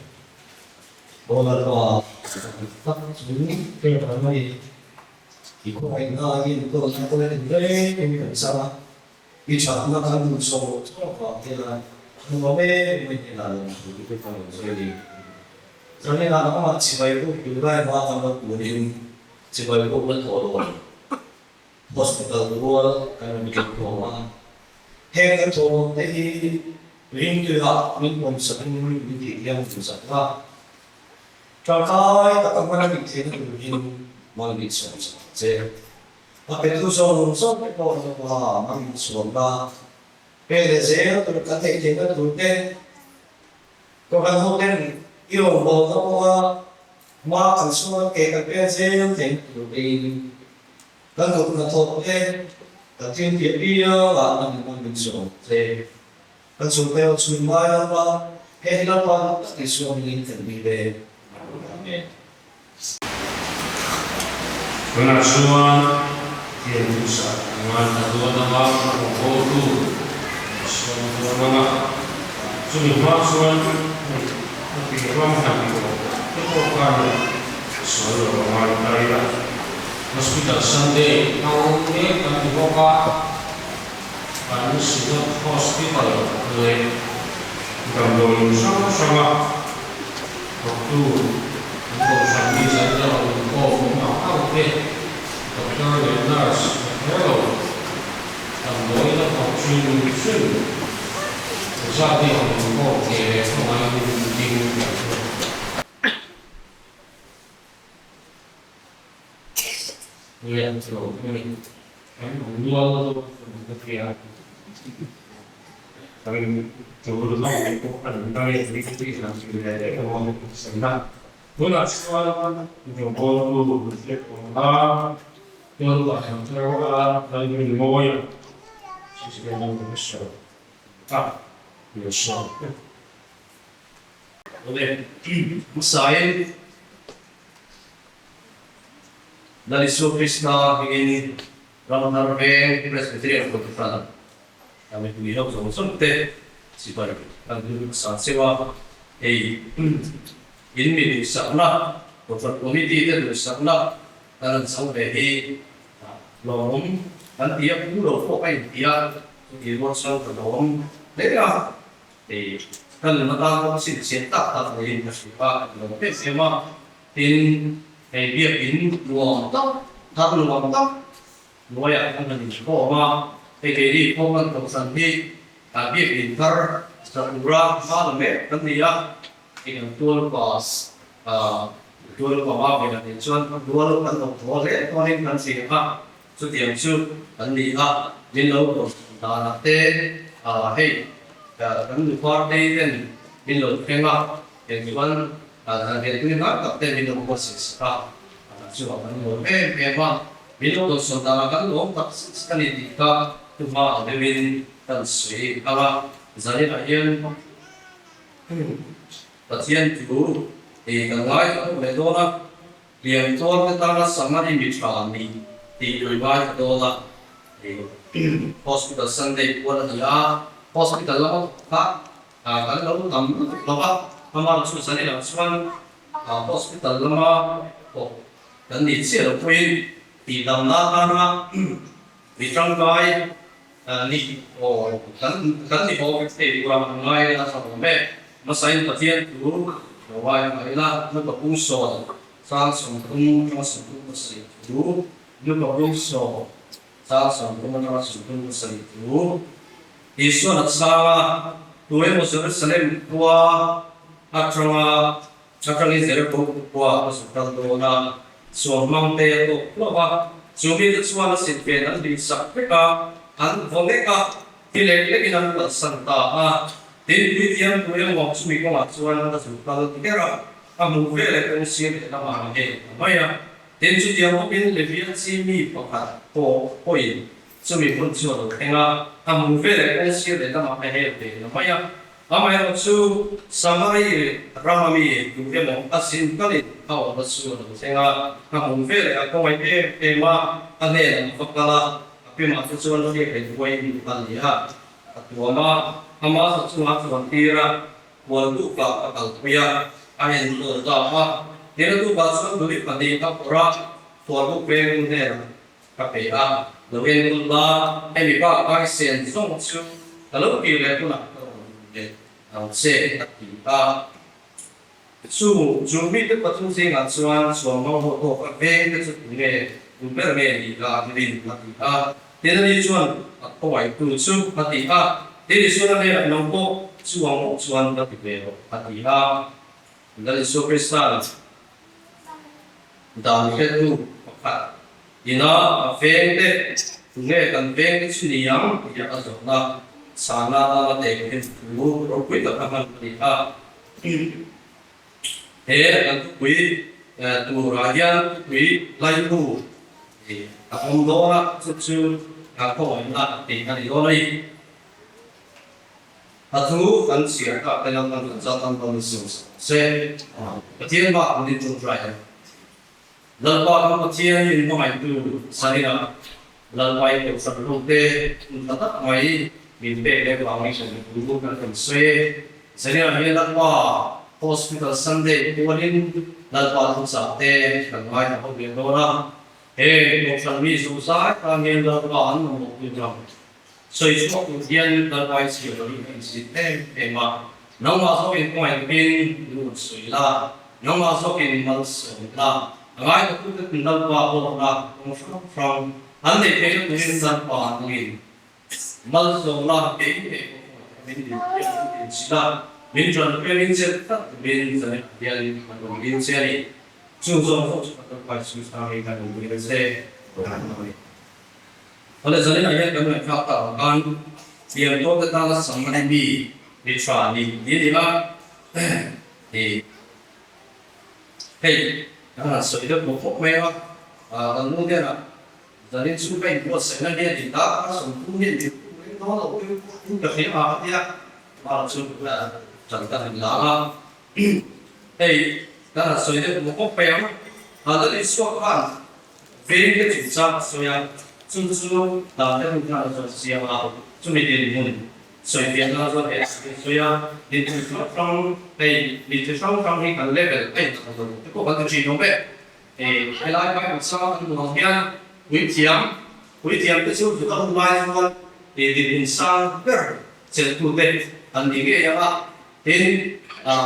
Aw Lalpa, tak chu hriat ang a ni. I khawngaihna in tawlna pawh en reng in kan chang a, i thatna kan duh zawk zawk vang hian nuam em mai hnenah lo thu i pe ta lo che a ni. Zaninah nangmah chibai buk duh lai hma kan lo turin chibai buk la thawh lo ang. Hospital rual kan rawn keng khawm a, heng kan thawhlawm te hi ringtuiah min pawmsak in min tih hian duhsak a, tangkai taka hman a nih theihna turin man min sawmsak ang che. A petu zawng zawng te pawh lova man min sawmna pe leh zel tur kan neih theihna tur te, Kohhran ho ten i rawngbawlna kawnga hma kan sawn ke kan pen zel theihna tur tein kan kut hnathawk te kan thil piah piangah an inhman min zawng che. Kan chhungte ho chhun ngai lova he hi Lalpa duh tak Isua hmingin kan dil e. Amen. Tunah chuan Pathian thusa ngaithla dawn anga rawngbawltu an sawm dawn anga, chumi hma chuan hei a tih ram han tawh te pawh khan sual lo a ngai ta ila. Hospital Sunday hmang mek kan ni bawk a, kan Synod Hospital leh damdawiin hrang hranga thawktu an kohhran mi zan te rawn inkhawm awm ang ang te, doctor leh nurse ni kher lo, damdawiin a thawk hrim hrim zat hi rawn inkhawm thei leh khawngaihin ding kan hmu. Lian chu kan awm nual dawn ka tia. Kan tur zawng pawh an ngai Tunah chuan rawngbawltu hriat awm a, tualpah kan thar a, Lalrinmawia chu sawi a, Awle, hmasain Lal Isua Krista hmingin Ramthar Veng Presbyterian Kohhran a mipui ho zawng zawng te chibai kan hlim hmasa cheu a, hei in mi duhsakna, Kohhran Committee te duhsakna kan rawn chang ve hi lawmawm kan ti a, phu lo pawh ka inti a, chutih rual chuan ka lawm hle a. Hei ka nun atan pawh chhinchhiah tak tak niin ka hria a, ka lawm em em a. Tin, hei biakin nuam tak, thar nuam tak hnuaiah khan kan inkhawm a. Hei keini khawm kan thawhsan hi biakin thar za tura hma la mek kan ni a. Hei kan tual pass tual panga ve la nen chuan rual kan awm thaw hle dawnin kan hria a. Chutiang chu kan ni a, min lo rawn danah te hei kan nupar te ten min lo thleng a, heng chuan he tui hnai tak te min lo buatsaih sak a, chuvang kan lawm em em a, min lo dawnsawn danah kan lawm tak zet zet a ni tih kha thuhma ang deuhin kan sawi ang a, zaninah hian Pathian thu kan ngaithla deuh leh dawn a. Hliam tuarte tana Samari mi tha ni tih lui ngai ka dawn a, Hospital Sunday pual a ni a, Hospital lama thawk kha kan lo tam lutuk lo a, amah chu zaninah chuan Hospital lama thawk kan ni chiah lo pawhin tihdamna atana mi tangkai ni aw kan kan ni bawk thei tura kan ngai a tha awm e. Hmasain Pathian thu lo ngai ang ila nupa pung sawn chang 30 atanga 37 thu, nupa pung sawn chang 30 atanga 37 thu, Isuan a chhang a, tu emaw Jerusalem khua atanga atangin Jericho khua a zu kal dawn a, suam hmang te a tawk hlauh a, chu mite chuan a silhfen an hlihsak vek a, an vaw nek a, Ti lek lekin an kalsan ta a, tin puithiam tu emaw chumi kawngah chuan a zu kal kher a, a hmuh veleh kawng sir leh lamah a hel ta mai a. Tin chutiang bawkin Levia chi mi pakhat pawh pawhin chumi hmun chu a lo thleng a, a hmuh veleh kawng sir leh lamah a hel ve ta mai a. Amaherawh chu Samari rama mi tu emaw a zin kalin a awmna chu a lo thleng a, a hmuh veleh a kawngaih em em a, a hnenah a va kal a. A pimah te chuan hriak leh huai in a ni a, a tuam a, ama sa chungah a chuan tir a. Khualtukah ka kalpui a, a enkawl ta a. Tin a tukah chuan tui pahnih ka phawrh a, Khualbuk vengtu hnenah ka pe a, Lo enkawl la, hemi bak kaisen zawng chu ka lo kir leh hunah ka rawn hmu leh ang che, a ti a. Chu chu mite pathum zingah chuan Suamhmang ho tawk a veng te chu tu nge, tu ber nge ni la rin a ti a. Tin ani chuan a khawngaihtu chu a ti a, Tin Isuan a hnenah nang pawh chu ang mawh chuan ka ti ve rawh a ti a. Lal Isua Krista'n dan hretu pakhat ina a veng te tu nge kan veng te chu ni ang tih a zawhna chhana a tek hin thu ropui tak a hman a ni a. He kan thupui turah hian thupui laimu a awm dawn a, chu chu khawngaihna tih a ni dawn a ni. A thu kan chhiar tak te lam kan zat an rawn insiam sak se, Pathian bak an inṭawngṭai ang. Lalpa kan Pathian in hmangaihtu Sarina Lalpa in kohhran ho te hun tha tak mai min pek leh vangin kan thu kan rawn sawi e. Zarina hian Lalpa Hospital Sunday pualin Lalpa thuchah te kan ngaithla ho leh dawn a. Heng kohhran mi zozai tan hian Lalpa an mamawh tur ram sawi chhuak tur hian Lalpa i chhiar lo hi ka insit em em a. Nangmah zawkin khawngaih takin lut sawi la, nangmah zawkin mal sawi la, a ngaihtuahtute tun Lalpa pawhna kawng hrang hrang an neih theihna turin Lalpa nangin mal sawm la, kei ngei pawh khawngaih takin min din hian min din chhin a, min tanpuiin che tlat turin Zanep hian an rawn dil che a ni. Chung zawng zawng chu kan Lalpa Jesuh Krista kan rawn dil che a ni. Awle zanin ah hian kan ngaihthlak tak ang khan Lian Tawk te tana sam a mi mi tha ni ni ni a ni hei kan han sawi deuh bawk khawp mai a kan nu hnenah zanin chu ka inbuatsaihna hian in ta a sawmtu hian min tum reng dawn lo in ka hria a tia mara chu tan ka han la a hei kan han sawi deuh bawk khawp mai ang a Lal Isua khan Veng te chungchang a sawi a, chu chu dan te hun khan a zawt chiang a, chumi dinhmun sawi fiah nan chuan he thu hi a sawi a, dinhmun hrang hrang hei mi chi hrang hrang hi kan level a inchhawm lo te pawh kan ti thin awm e. Hei helai Bible chang kan hmuh ang hian puithiam, puithiam te chu Juda hun lai chuan dinhmun sang ber chelhtute an ni ngei ang a, Tin,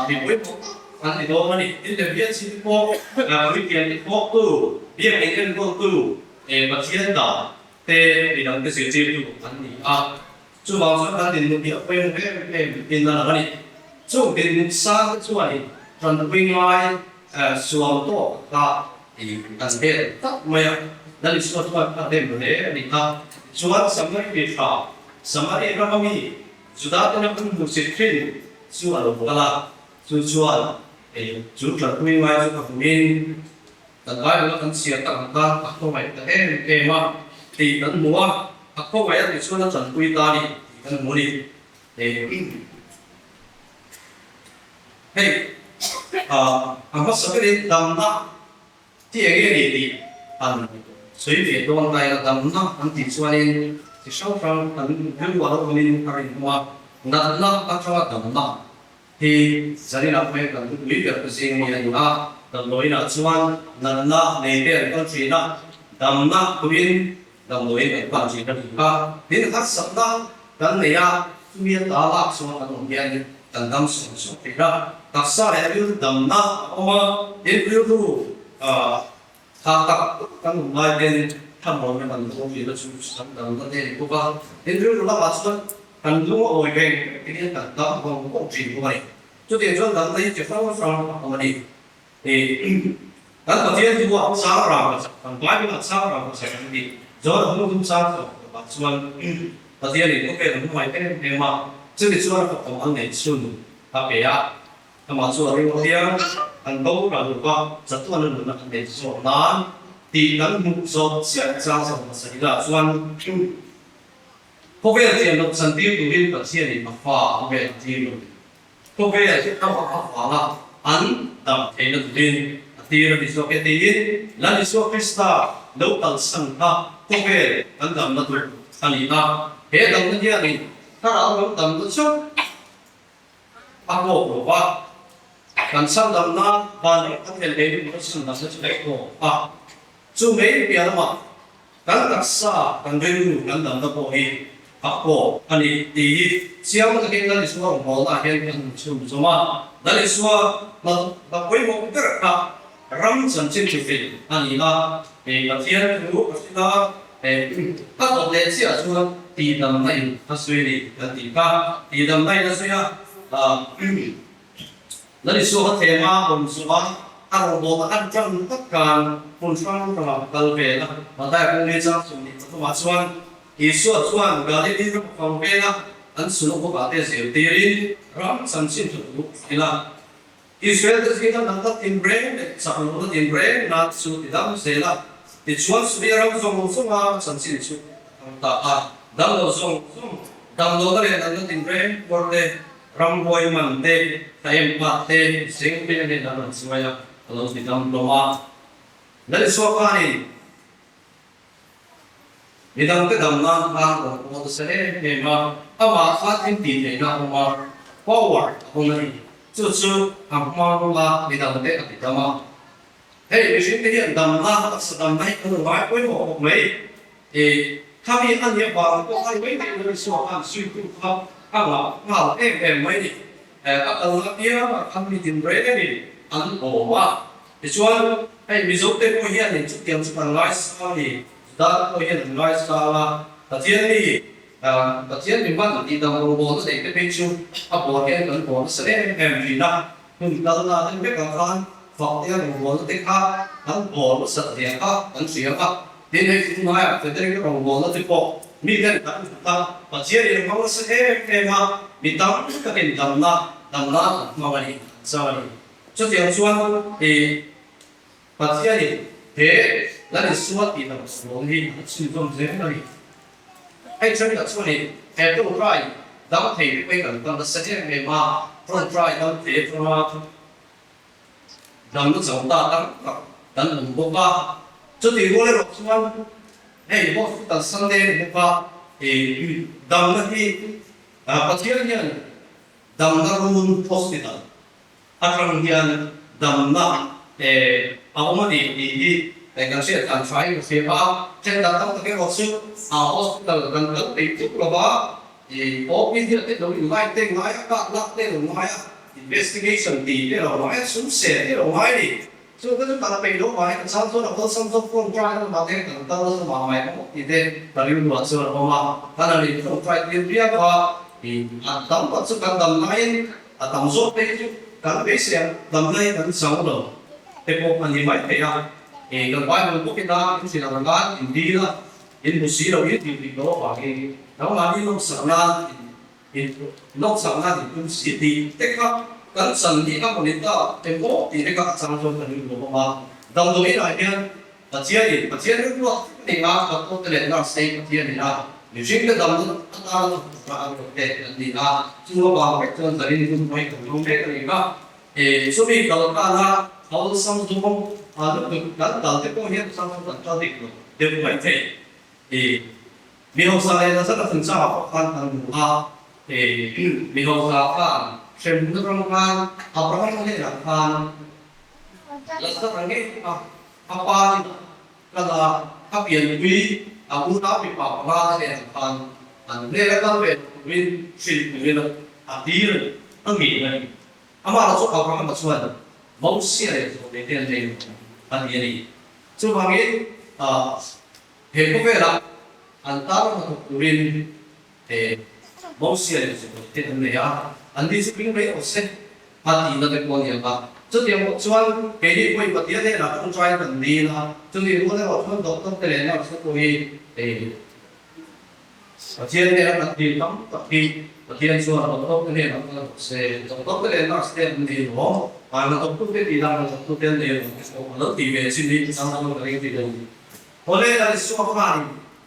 mipui pawh an ti dawn a ni. Tin, Levia chi te pawh puithiam te thawktu, biakinn enkawltu, Pathian dan te midang te zirtirtu an ni a. Chuvang chuan kan dinhmun hi a pawimawh em em in a lang a ni. Chung dinhmun sang te chuanin tanpui ngai suam tawk kha kan hel tak mai a. Lal Isua chuan a dem hle a ni kha. Chuan Samari mi tha, Samari rama mi Juda tena hun hmuh chit thin chu a lo kal a, chu chuan ei chu tanpui ngai chu ka hmuhin kan Bible a kan chhiar tak ang kha a khawngaih ta em em a tih kan hmu a, a khawngaih a tih chuan a tanpui ta a ni tih kan hmu a ni. Hei a hmasa berin damna Ti eng nge ni tih an sawi ve dawn lai a, damna an tih chuanin chi hrang hrang an rilru a lo awmin a rinawm a, natna atanga damna hi zaninah pawhin kan hlui ber te zing mi a ni a, damdawiinah chuan natna nei te an kal thin a, damna tumin damdawiin an pan thin a ni kha. Tin, harsatna kan nei a, chumi ata lak chuan kan awm hian kan dam sawng sawng thin a, taksa leh rilru damna a awm a, tin rilru tha tak kan awm lai ten thlamuanna kan dawng thin a, chu chu kan damna te a ni bawk a, tin rilru lamah chuan kan lung a awi veng veng hian kan dam vawng vawng thin bawk a ni. Chutiang chuan damna hi chi hrang hrang a awm a ni. Kan Pathian chu a chang rang a chak, kan Bible a chang rang a chak an ti. John a hnu chang tawh tawpah chuan Pathianin khawvel a hmangaih em em a, chumi chuan a fapa an neih chhun a pe a, amah chu a ring thiang, an bo ral lo va, chatuan a nunna an neih zawk nan tih kan hmuh zawk chiah chang zawk hmasa hi lah chuan khawvel thiam loh chantir turin Pathianin a fa khawvel a tir lo. Khawvel hi a vang avanga an dam theihna turin a tir a ni zawk e tiin Lal Isua Krista lo kalsan kha khawvel kan damna tur a ni a. He damna hianin thlarau lo damna chu a kawk lo va, kan chhandamna van leh kan hel lei rinna chhandamna chu a kawk a. Chu mai piah lamah kan taksa, kan rilru, kan damna pawh hi a kawk a ni tih hi chiang takin Lal Isua rawngbawlnaah hian kan hmu chhun zawm a. Lal Isua hna pawimawh ber kha ram chanchin thufil a ni a, Pathian thu a hrilh a, a tawp leh chiah chuan tihdamna in a sawi a ni kan tih kha. Tihdamna in a sawi a. Lal Isua kha thlem a awm zawh a, a rawngbawlna an tan tak khan hmun hrang hrangah a kal vel a. Mathaia kawng leh chang 23 ah chuan Isua chuan Galili ram fang vela an sulawkawkah te zirtirin ram chanchin chu a luh thil a. Israel te zinga natna tinreng leh chak lohna tinreng nan chu ti dam zel a, tichuan Suria ram zawng zawnga chanchin chu a thang ta a. Damlo zawng zawng, damlohna leh natna tinreng puar te, ramhuai man te, thaem pat te, zeng te nen an rawn chuai a, a lo ti dam hlawm a. Lalisua khanin Midangte dam nan khan rawn aw nasa em em a, amah khan thil tih theihna a awm a, power a awm a ni. Chu chu a hmang a, midangte a ti dam a. Hei mihringte hian damna, taksa damna hi kan ngai pawimawh khawp mai. I khami a nih avang pawh khan mai mai in Isua khan suitu kha a ngah nghal em em mai ni. A kalna apiangah khan mi tinrengin an awm a. Tichuan, hei Mizote pawh hianin chutiang chu kan ngaisang a ni, Juda te pawh hian an ngaisang a, Pathian mi, Pathian mi hman tih dang rawngbawlna neih te phei chu a bawr hian kan bawr nasa em em thin a, hmun kalna te vekah khan Faktea rawngbawlna te kha kan bawr nasat zia kha kan hria a, tin hei tunlaiah Frederick-a rawngbawlna te pawh mi ten kan hmu kha Pathian in a hmang nasa em em a, mi tam takin damna, damna an hmang a ni, an chang a ni. Chutiang chuan i Pathianin he Lal Isua tih loh sual hi a chhunzawm zel a ni. Hei thenkhat chuan i he tawngtai dam thei te pawhin kan kal nasa em em a, tawngtai dam thei atanga damna chang ta tam tak kan awm bawk a. Chutih rual erawh chuan hei Hospital Sunday a ni bawk a, i damna hi Pathian hian damna run hospital atang hian damna a awm a ni tih hi kan hriat dan tha in ka hria a, thenkhat tam tak erawh chu hospital kan kal peih tuk lo va, OP hian te lo in line te ngai a, kak lak te lo ngai a, investigation tih te lo ngai a, sum seh te lo ngai a ni. Chu ka chu kan peih lo mai, ka chang chuan a awlsam zawk phone try na lamah te kan kal nasa mah mai bawk tih te ka rilruah chuan a awm a, kan han in phone try tir viau a, a tam tak chu kan dam laiin a tam zawk te hi chu kan beisei ang dam laiin kan chang lo te pawh a ni mai thei a, kan Bible book ina in hrilh ang khan in dil a, in hmu si lo in tih dik loh avangin nangmahni nawmsak nan in Nawksak nan in tum si tih te kha kan chan hi a hmun ta emaw tih te kha a chang chuan kan ring lo bawk a. Damdawi inah hian Pathian in Pathian rilruak thil nei a, doctor te leh nurse te Pathian in a mihring te damna atana thawk tura an ruat te an ni a, chung avang vek chuan zanin hun pawh hi kan hmang mek a ni kha. Chumi kal kana awlsam zawng lutuk kan kal te pawh hian chang chuan kan kal dik lo deuh mai thei. Mi hausa leh Lazara chungchangah pawh khan kan hmu a, mi hausa khan hremhmun atang khan Abraham hnenah khan Lazara ngei a a pa inah kal a, a pianpui a unau mipa panga te hnenah khan an hnena kal ve loh turin hrilh turin a tir a ngei a ni. Amah chu Abrahama chuan Mosia leh Zawhne te an nei lo a ti a ni. Chuvangin He khawvelah an tan hnathawk turin he Mosia leh Zawhne te an nei a, an ni chu hming rei awh se a tihna te pawh a ni ang a. Chutiang pawh chuan keini pawhin Pathian hnenah tawngtai kan dil a, chutih rual erawh chuan doctor te leh nurse te pawh hi Pathian hnena kan dil tam tak hi Pathian chuan doctor te hnenah kal rawh se, doctor te leh nurse te an dil awm, hnathawktu te tih dan hnathawktu te an dil awm te pawh a lo tih ve chin hi chang chuan ka ring tih lo. Awle Lal Isua khan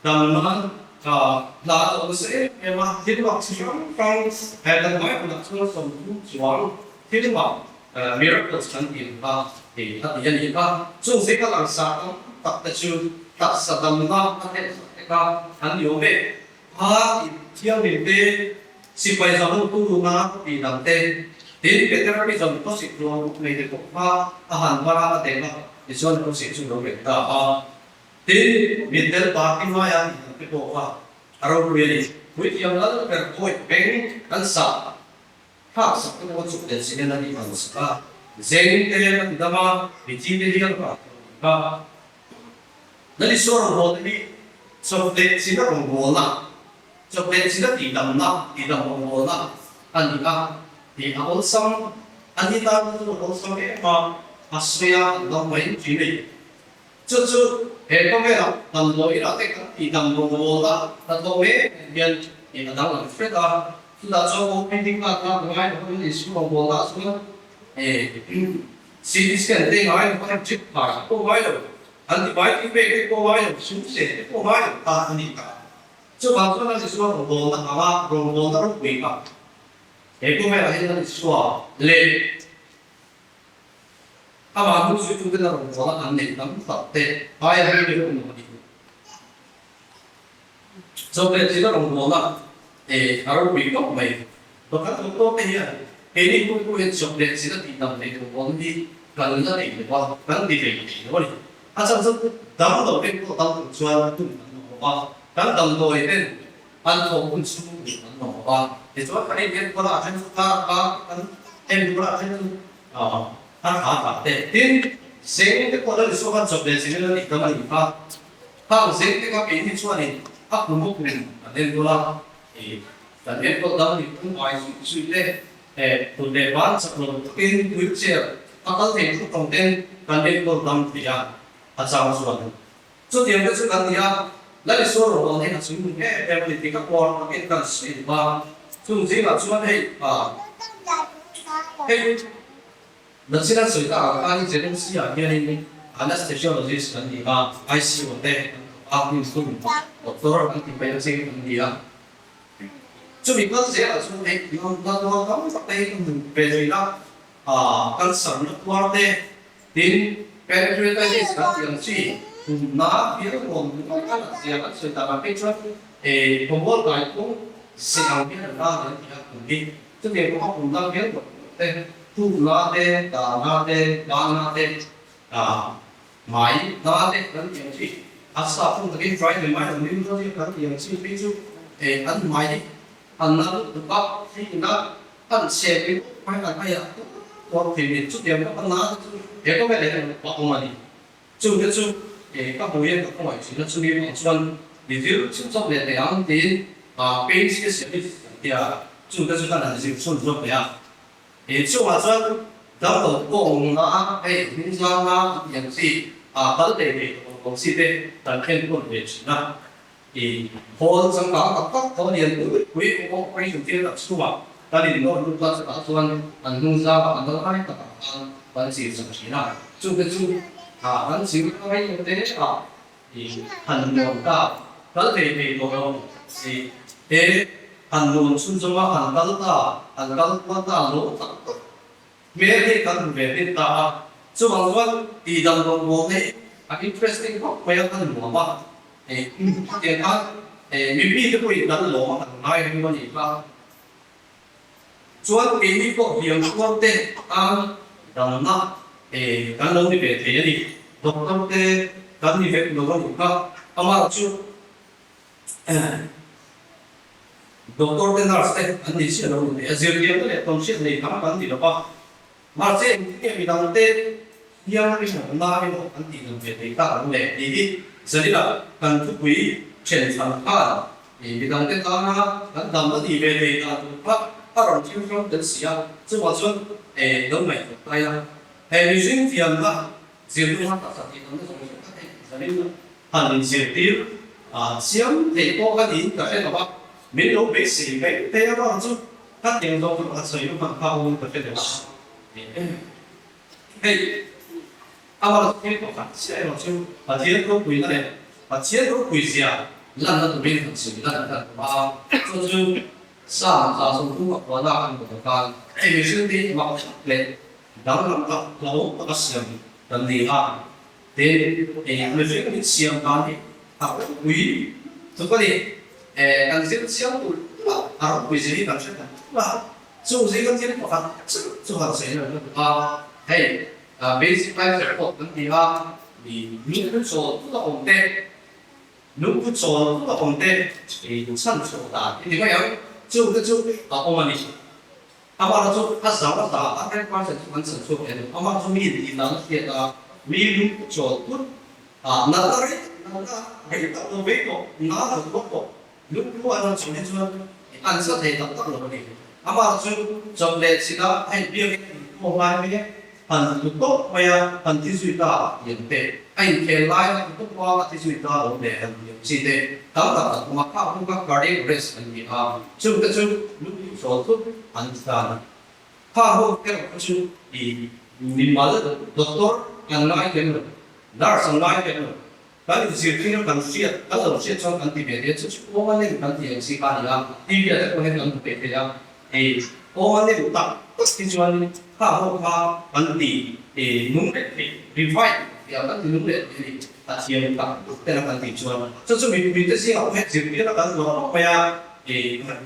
damna ka hla a lo nasa em em a, thil mak chi hrang hrang he kan Bible ah chuan 30 chuang thil mak miracles kan tih ang kha tih a ti a nih kha. Chung zing a langsar tam tak te chu taksa damna a thlen sak te kha an ni awm e. Kha tih thianghlim te, sipai zahawmtu luna tih dang te. Tin, Petera hi zawng khawsik ruang uk nei te pawh kha a han var a, a deng a, tichuan khawsik chu lo reh ta a. Tin, mitdel Bartimaia tih ang te pawh kha a ropui a ni. Puithiam lal ber pawih peng kan sah thlak sak te pawh chuk leh sin in a ni ang sak a, zeng te a ti dam a, mithi te hial kha a thawn kha. Lal Isua rawngbawlna hi chawp leh chin a rawngbawlna, chawp leh chin a tihdamna, tihdam rawngbawlna a ni a tih a awlsam. A ni tan chu a awlsam em a, a sawi a, an dam mai thin a ni. Chu chu he khawvelah damdawi inah te kan tihdam rawngbawlna hnathawh mek nen hian tih a danglam hret a. Chutah chuan OPD nghak a ngai lo Lal Isua rawngbawlna ah chuan CT scan te ngai lo a, drip khai te pawh ngai lo, antibiotic pek te pawh ngai lo, sum seh te pawh ngai lo ta a ni ta. Chuvang chuan Lal Isua rawngbawlna anga rawngbawlna ropui kha he khawvelah hian Lal Isua leh amah hnungzuituten a rawngbawlna an neih tam tak te aia hei hi rawng a ni. Chawhmeh thil a rawngbawlna a ropui khawp mai. Pakhat awm tawk te hian keini pawh pawh hian chawhmeh thil a tih dam theih tur awm hi kan la nei lo a, kan ti thei thei lo a ni. A chhan chu dam lo ten pawh dam tur chuan hun an mamawh a, kan damdawi ten an thawk hun chhung tur an mamawh a. Tichuan kan inenkawl a, a then chu kar a kar kan enkawl a, a then chu a tha tha te. Tin, zeng te pawh la ni suak a, chawhmeh thil a tih dam a ni kha. Khang zeng te kha keini chuanin a kum a kum kan enkawl a, ih kan enkawl dang ni pum ai zui zui te eh tun leh van chak lo takin wheelchair a kal thei thut tawng ten kan enkawl dang thei a, a chang chuan chutiang te chu kan ni a, Lalisua rawh hi a chung nung em em a ni tih ka puar takin kan sawi duh a, chung zingah chuan hei ah hei. Nachin an sawi tak ang khan ZMC ah hianin Anesthesiologist kan ni a, ICU te kan thawk a, hnim thum doctor kan ti mai a cheng kan ni a. Chumi kal zelah chuan hei hnathawh tam tak te hi ka hmu ve thin a, cancer na tuar te, tin pancreatitis kan tih ang chi pumna hial rawn hmuh a zia kan sawi tak ang phei chuan khawmual kai phung zeh ang hian an la an ti a kum hi. Chutiang pawha pumna hial rawn hmuh te, Tukna te, darna te, bana te, hmai na te kan tih ang chi. A sa phung takin try ve mai lo ni chuan hei kan tih ang chi phei chu an hmai hi an na lutuk a, hei ina an chhe pui pawh mai an aiah tuar thei ni. Chutiang pawh a na te chu he khawvel ah hian a awm a ni. Chungte chu ka hmu hian ka khawngaih thin a, chumi vang chuan mi thil chhunzawm leh thei ang tiin pain specialist kan ti a, chungte chu kan han zir chhunzawm leh a. He chungah chuan damlo kawngna hei hnungzanga an tih ang chi ah kal thei thei tawh lo chi te kan enkawl ve thin a. I khawl changkang tak tak thaw lian pui pui pawh operation theatre chhungah kan innawr lut a, chutah chuan an hnungzanga an dal lai takah khan kan chir chak thin a. Chute chu kan chir lai te ah I han nuam ta, kal thei thei tawh lo si te, han nuam chhunzawm a, han kal ta, han kal kual ta lo tak tak hmel hi kan hmu ve thin ta a. Chuvang chuan tihdam rawngbawlna hi a interesting khawp mai a, a nuam a, hetiang khan mipui te pawhin kan lawm a, kan ngai reng a nih kha. Chuan keini pawh hliam kual te tan damna kan lo ni ve thei a ni. Doctor te kan ni vek lo a nih kha. Amah chu doctor te nurse te an ni chiah lo ni thei a, zirtirna leh tawnhriat nei tam kan ni lo va. Mahse engtin nge midang te hian rinawmna emaw an tih dam ve thei tak ang le tih hi zaninah kan thupui then chhan khan midang te tana kan damna tih ve thei dan tur kha a rawn thil hrang tel si a, chuvang chuan lo ngaihtuah ta ila he mihring thiamna zirtu kha taksa tih damna zawng zawng kha hei zanin han inzirtir chiam theih pawh ka niin ka hre lo a, min lo beisei mai thei avang chu Ka tiang zawng chu a sawi hman kha awm ka hre deuh a. Hei, amah chu thil pakhat chiah erawh chu Pathian ropuina leh Pathian ropui zia lanna turin han sawi lan kan awm a, chu chu Psalm 130 a kuahna kan hmu ta khan hei mihring te hi mak tak leh danglam tak hlauhawm taka siam kan ni a, tin mihring min siam dan hi a ropui tluk a ni. Kan zir chiang tur a ropui zia hi kan hre tak tak a. Chung zinga thil pakhat chu chu han sawi lo lutuk a, hei basic life support kan ti a, lungphu chawl thut a awm te, lungphu chawl thut a awm te chhan chhuah dan i ti mai ang, chung te chu a awm a ni. Amah chu a zau a za a, 100% chu kan chhan chhuak thei lo, amah chu mi tih dan a hriat a, mi lungphu chawl thut a natna rei natna rei tak lo vei tawh, na lo tuar tawh. Lungphu an rawn chhuah hi chuan an sa thei tak tak lo a ni. Amah chu chawp leh chhit a, hei biakin inkhawm lai mek han tlu tawp mai a, han thi zui ta a ti ang te, a inkhel lai a tlu tawp a, a thi zui ta lo leh han ti ang chi te tam tak an awm a, kha hun kha cardiac arrest an ni a, chungte chu lungphu chawl thut an ti ta a ni. Kha ho erawh kha chu i mimal doctor an ngai lem lo, nurse an ngai lem lo, Kan inzirtir a kan hriat, kan lo hriat chuan kan ti ve te chu chu aw a nem kan ti ang chi kha a ni a, TV ah te pawh hian kan hmu ve thei a, hei aw a nem tak tak hi chuan kha ho kha kan ti nung leh thei, revive tih ang kan ti nung leh thei a ni, a thiam tak tak ten a kan tih chuan chu chu mipui te zingah pawh hian zirtirna kan zuar khawp mai a,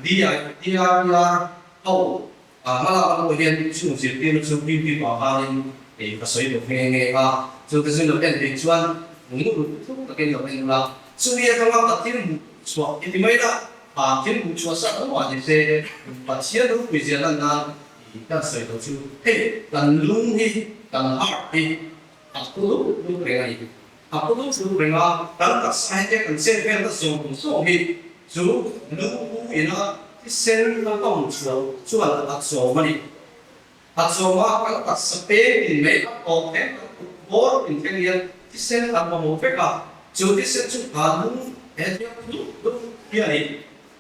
DIPR ho hmalak na pawh hian chung zirtirna chu duty pah khanin ka sawi bawk nghe nghe a, chu te chu lo en theih chuan ngut thuk takin lo en ula, chumi atanga ka thil hmuh chhuah i ti mai la, thil hmuh chhuah sa tho mah ni se Pathian ropui zia lan nan i kan sawi lo chu hei kan lung hi kan heart hi a phu lup lup reng a ni, a phu lup lup reng a, kan taksa hi te kan chet velna zawng zawng hi chu lungpu ina thisen a pump chhuah chuan a chawm a ni. A chawma kan taksa peng in mai a tawp thleng kan kut bawr in thleng hian thisen an mamawh vek a, chu thisen chu kan lung he thiang dup dup hianin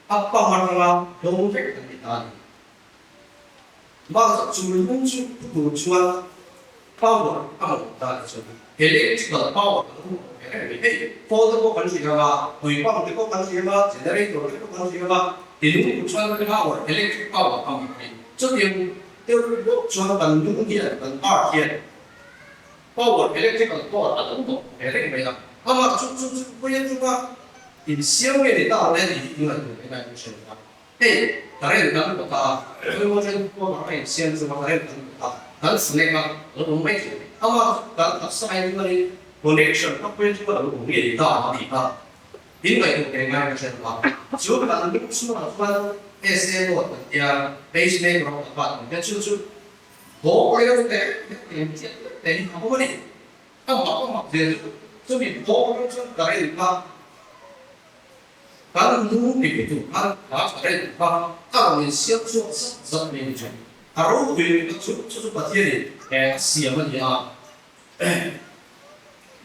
a pump atanga dawng vek an ti ta a ni. Mahse chu lung chu pu tur chuan power a mamawh ta a ni chuan electrical power a lo mamawh ve reng mai. Hei phone te pawh kan hria a, tui pump te pawh kan hria a, generator te pawh kan hria a, ti lung tur chuan power, electric power a mamawh a ni. Chutiang deuh bawk chuan kan lung hian, kan heart hian power, electrical power a lo mamawh ve reng mai a. Amah chu chu chu vawiin chunga insiam nge ni ta le tih hi ngaihtuah mai lai ka hre lo a. Hei, current kan kawt a, khawimaw chen pawh a insiam chu a current kan kawt a, kan snake a lo awm mai thei. Ama kan taksa ai chuanin connection ka pawhin chu a lo awm ngei ta a ti kha in ngaihtuah ve ngai ka hre lo a. Chu kan lung chhungah chuan SA note kan tia, pacemaker a awm a kan tia, chu chu bawk reuh te eng chiah te hi a awm a ni. A mak a mak ve chu chumi bawk reuh chuan current kha Kan nu ti tu khan hla tha reng kha a rawn insiam chhuak zat zat mai ni thin. A ropui lutuk chu chu chu Pathianin a siam a ni a.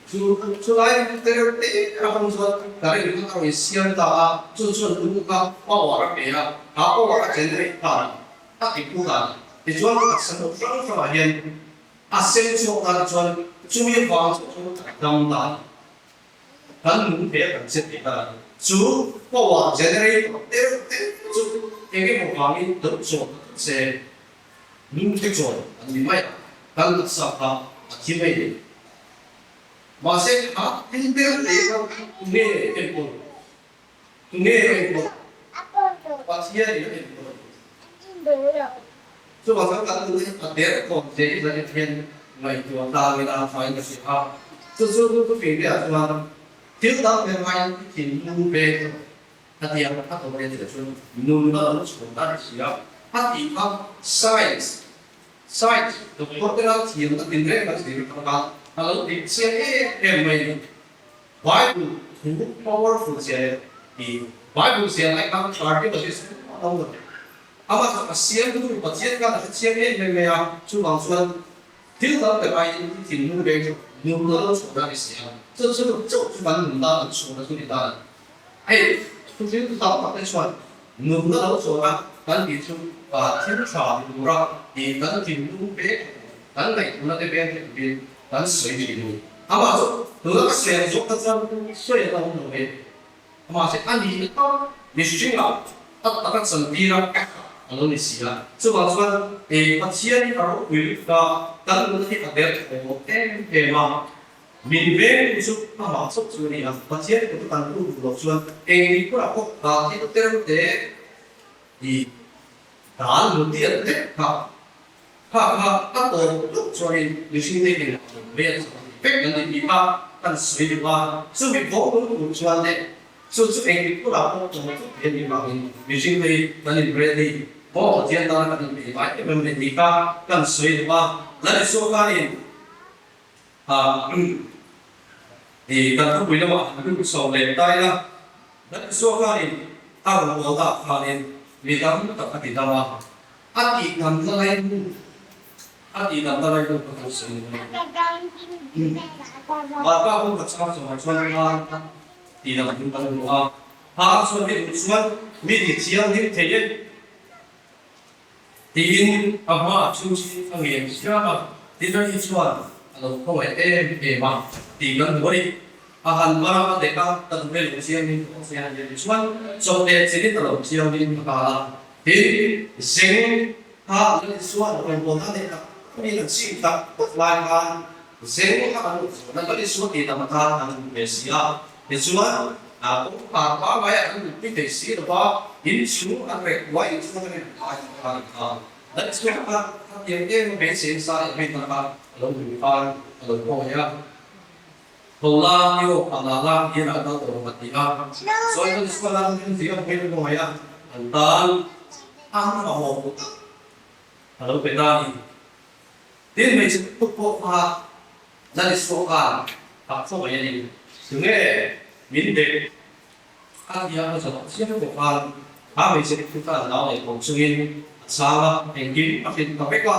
Chu chulai te reuh te a hawng chuan current kha a rawn insiam ta a, chu chuan lu kha power a pe a, kha power a generate khan a ti phu dan. Tichuan taksa hmuh hrang hrangah hian a sem chhuak tan chuan chumi vang chu chu dam ta a ni. Kan nung ve kan che thei ta ni. Chu power generator te reuh te chu eng emaw vangin lo chawn ta thut se, nung te chawn an ni mai a, kan taksa kha a thi mai ni. Mahse kha thil te reuh te kha tunge enkawl? Tunge enkawl? Pathian in a enkawl a ni. Chuvang chuan kan nun hi a der khawm che i zan hian ngaihtuah tlang ila tha in ka hria a, chu chu thu fing te ah chuan thil dang ber ngaiin i thinlung ve tawh a tia a tawp leh chiah chuan nun a lo chhuah ta ni si a, a tih kha science science doctor te ral thiam a tinreng kan zir kha a lo dik chiang em em mai a ni. Bible thu powerful zia leh i Bible zia lai khan archaeologist engmah lo ni. Amah chu a siamtu Pathian khan a hrechiang em em mai a, chuvang chuan thil dang ber aiin i thinlung veng chu nun a lo chhuah dan i si a, chu chu chauh chu kan nun tan an chhuahna chu ni ta a ni. Hei thuthil tam tak te chuan nun a lo chhuah a kan tih chu thil tha ti tura i kan thinlung veng kan ngaihtuahna te veng te turin kan sawi thin a ni. Amah chu tuna ka sawi ang zawk kha chuan sawi a awm lo ve. Mahse a ni tak mihringah a taka chantir a a lo ni si a. Chuvang chuan Pathian hi a ropui lutuk a, kan nuna hi a der thaw em em a. Min vengtu chu amah chauh chu a ni a, Pathian kut a kan lut duh loh chuan eng ni pawh pawh thil tereuh te i. Dal luti an lek kha kha kha a tawp tuk chuanin mihring te in vel vek kan ni tih kha kan sawi duh a, chumi vawng tum tur chuan leh chu chu engtik hunah pawh tawp tuk thei a nih vangin mihring te hi kan in ready maw Pathian tana kan in peih ngai em em a ni tih kha kan sawi duh a, Lal Isua khanin i kan thupui lamah han lut chho leh ta ila, Lal Isua khanin a rawn awl dah khanin mi tam tak a ti dam a, a tih damna lai hnu a tih damna lai hnu kha kan sawi dawn a ni. Marka hun ka chang chungah chuan khan tih dam hun kan hmu a, ha chuan mi duh chuan mi ti thianghlim thei e. Tiin a hmaah chu a ngen chiam a, Dinner-i chuan a lo khawngaih em em a tih kan hmu a ni. A han mar a dek a, ka duh e lo chiangin ka awm a ni chuan chawhmeh chinin a lo chiangin a kal a. Tin, zeng kha an insual a rawn bawn a leh tak takin an chim tak tak lai khan zeng kha an rawn zawn a, kan insual tih tam atan an hmu ve si a. Tichuan, kawngkhar pangngai an nunpui thei si lo va, in chhung an reh uai chuan a rin ai a ni kha. Lal chhuak kha khatiang em a beisei sa leh hmei taka a lo hmuh khan a lo khawngaih a. Tho la, i aw phah la la, i inah kal tawh rawh a ti a. Sawi kan chhuah la, min ti a hmei a khawngaih a, an tan an mamawh tak a lo pe ta a ni. Tin, hmeichhe lutuk pawh kha Lal Isua khan a khawngaih a ni. Tunge min dek a tia a zawh chiang pawh khan a hmeichhe lutuk kha an nau leh tawh chungin a chhang a, engkim a hrilh ta vek a.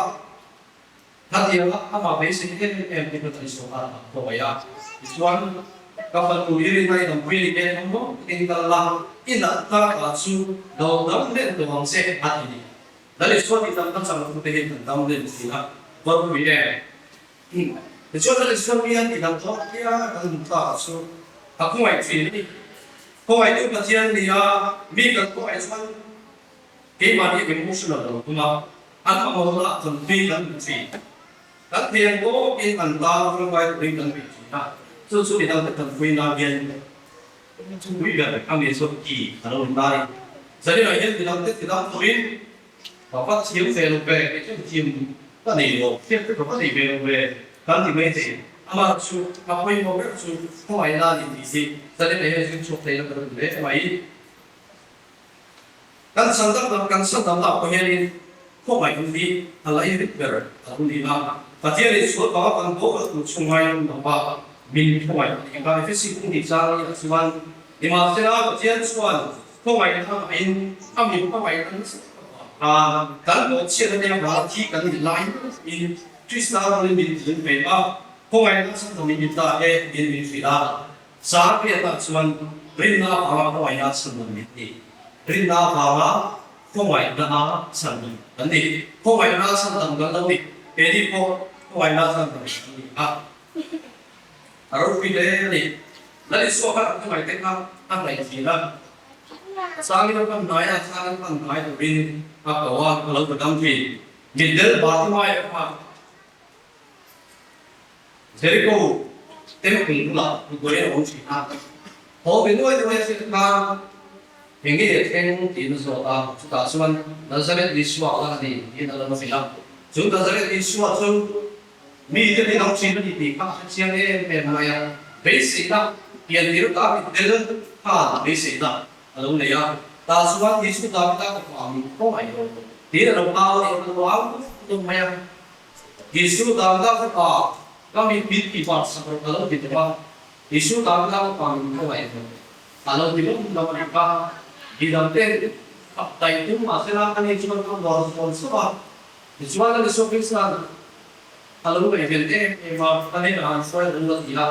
Khatianga amah beisei em em te kha Lal Isua khan a khawngaih a. Tichuan, ka fanu i rin a i awmpui a ni em ang maw? Eng kal la, i nat tlakah chu lo dam hlen tawh ang che a ti ni. Lal Isua tih tam tak chang thute hi kan dam len thin a, ropui em? Tichuan Lal Isua hian tih dang tawk hian kan hmu ta chu a khawngaih thin a ni. Khawngaihtu Pathian ni a, mi kan khawngaih chuan keimahni emotional lo tum a, an mamawhna ah kan tui kan hmu thin. Kan thei ang tawkin an tan rawngkai turin kan bei thin a, chu chu midangte kan pui nan hian Chupui ber a mi chu ki a lo ni ta a ni. Zaninah hian midangte tidang turin ka va thiam ve lo ve, kei chuan thiam ka nei lo, hriat te ka va nei ve lo ve kan ti mai thei. Amah chu a pawimawh ber chu khawngaihna a ni tih hi zaninah hian zir chhuak thei la ka duh hle mai. Kan chhan dam lam, kan chhan dam lah pawh hianin khawngaih hi a la inrit ber a lo ni a. Pathianin sual vanga kan boral tur chu ngainawm lo va, min khawngaih a ni. Ka Efesi kung hnih chang hi a chuan, Nimahsela Pathian chuan khawngaihna ngaiin a min khawngaihna nasa tak avang khan kan bawhchhiatna te avanga thi kan nih lai in Krista rawlin min tling ve a, khawngaihna chhan dawmin min ta e tiin min hrilh a. Zahriatah chuan rinna avanga khawngaihna chhan dawm min ni. Rinna avanga khawngaihna chhan dawm kan ni. Khawngaihna chhan dam kan lo ni. Keini pawh khawngaihna chhan dam kan ni a. A ropui hle a ni. Lal Isua khan an khawngaih te kha a ngaih thin a. Changin a pan hnai a, changin a pan hnai turin a ko a, a lo ta dam thin. Mitdel Bartimaia kha Jericho temple bulah mipui an awm thin a, haw ve nuai nuai a hrilh khan eng nge a thleng tiin a zawt a, chutah chuan Nazareth Isua kha a ni tiin a lo hrilh a, chu Nazareth Isua chu mite ti dang thin a ni tih kha a hre chiang em em mai a, beiseina piantir ta mitdel khan beiseina a lo nei a, tah chuan Isu Davida fapa min khawngaih lo tiin a lo au a ni, a lo au tum mai a. Isu Davida fapa ka mi min ti vang sak rawh ka lo ti tawh a, Isu Davida fapa min khawngaih rawh a lo ti lawm lawm a ni kha. Midang te kap daih tum mahsela ani chuan a uar zual sauh a, tichuan a Isu Krista'n a lo ngaihven em em a, a hnenah an hruai ru a ti a,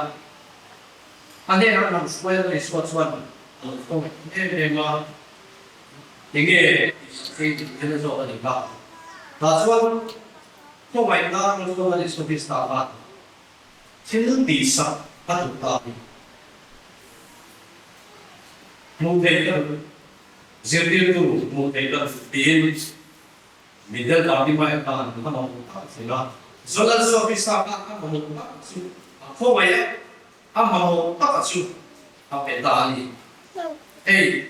a hnenah an hruai a Isua chuan a lo khawngaih em em a. Enge tih tih thil zawk a ni kha. Tah chuan khawngaihna rawng a ni Sopista khan thil tih sak a duh ta a ni. Hmuh theih ka duh, zirtirtu hmuh theih ka duh tiin mitdel Bartimaia khan a mamawh tak thei a. Zola Sopista khan a mamawh tak chu a khawngaih a. A mamawh taka chu a pe ta a ni. Hei,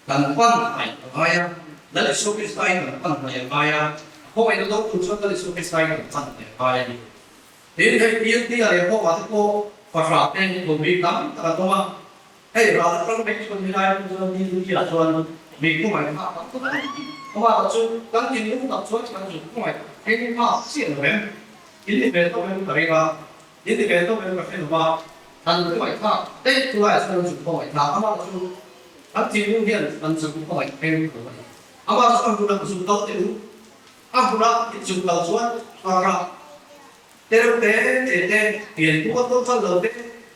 kan pan hnaih a ngai a. Lal Isua Krista in kan pan hnaih a ngai a, a khawngaihna do tur chuan Lal Isua Krista in kan pan hnaih a ngai a ni. Tin, hei PNT-a leh Hova te pawh fahrah te hlawhbik tam tak an awm a, hei ral atang mai chuan helai hmun chuan ni luti ah chuan mi khawngaih phak tam tak an awm. Amah chu kan thinlung tak chuan kan zuk khawngaih eng phak chiah lo em? In ni ve tawk em ka ring a, in ni ve tawk em ka hre lo va, kan khawngaih phak daih chulaiah chuan an zuk khawngaih phak. Amah chu kan thinlung hian kan zuk khawngaih eng lo a ni. Amah chu a hmunah zuk kal teh u. A hmunah i zuk kal chuan fahrah te reuh te te te, pian pawh a tawk kal lo te,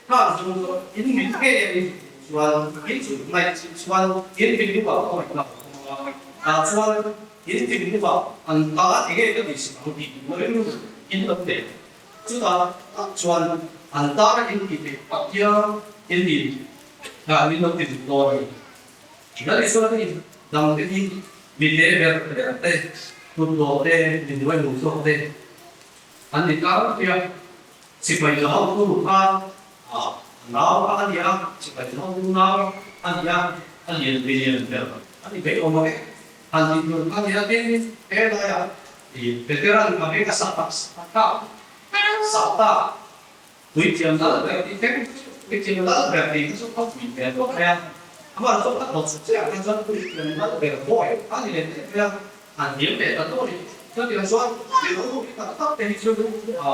nghak zung zawh in mit ngei a in chuan in zuk ngaih chuan in thinlungah khawngaih phak a awm a, tah chuan In thinlungah an ta enge ka tih sak ang tih rilru in lo nei. Chutah tak chuan an tana in tih theih apiang in ni nghah min lo ti duh dawn a ni. Lal Isua te in dang te hi mi te ber ber te, kutdawh te, mi hnuai hmuh zawk te an ni tlangpui a. Sipai la hotu kha a nau kha a ni a, sipai la hotu nau a ni a, a lian ve lian ber a ni mai awm ang e. Han tih tur kha nia tin he laiah i Petera'n ka beng a sah tak tak sah tak puithiam lal ber tih thleng puithiam lal ber tih kha chu ka pui hmel tawp mai a, amah chu ka dawt chiah ah khan chuan puithiam lal ber bawi a ni leh teh mai a, han hniam leh ta tawh a ni. Chutiang chuan mizo hi tak tak te hi chu a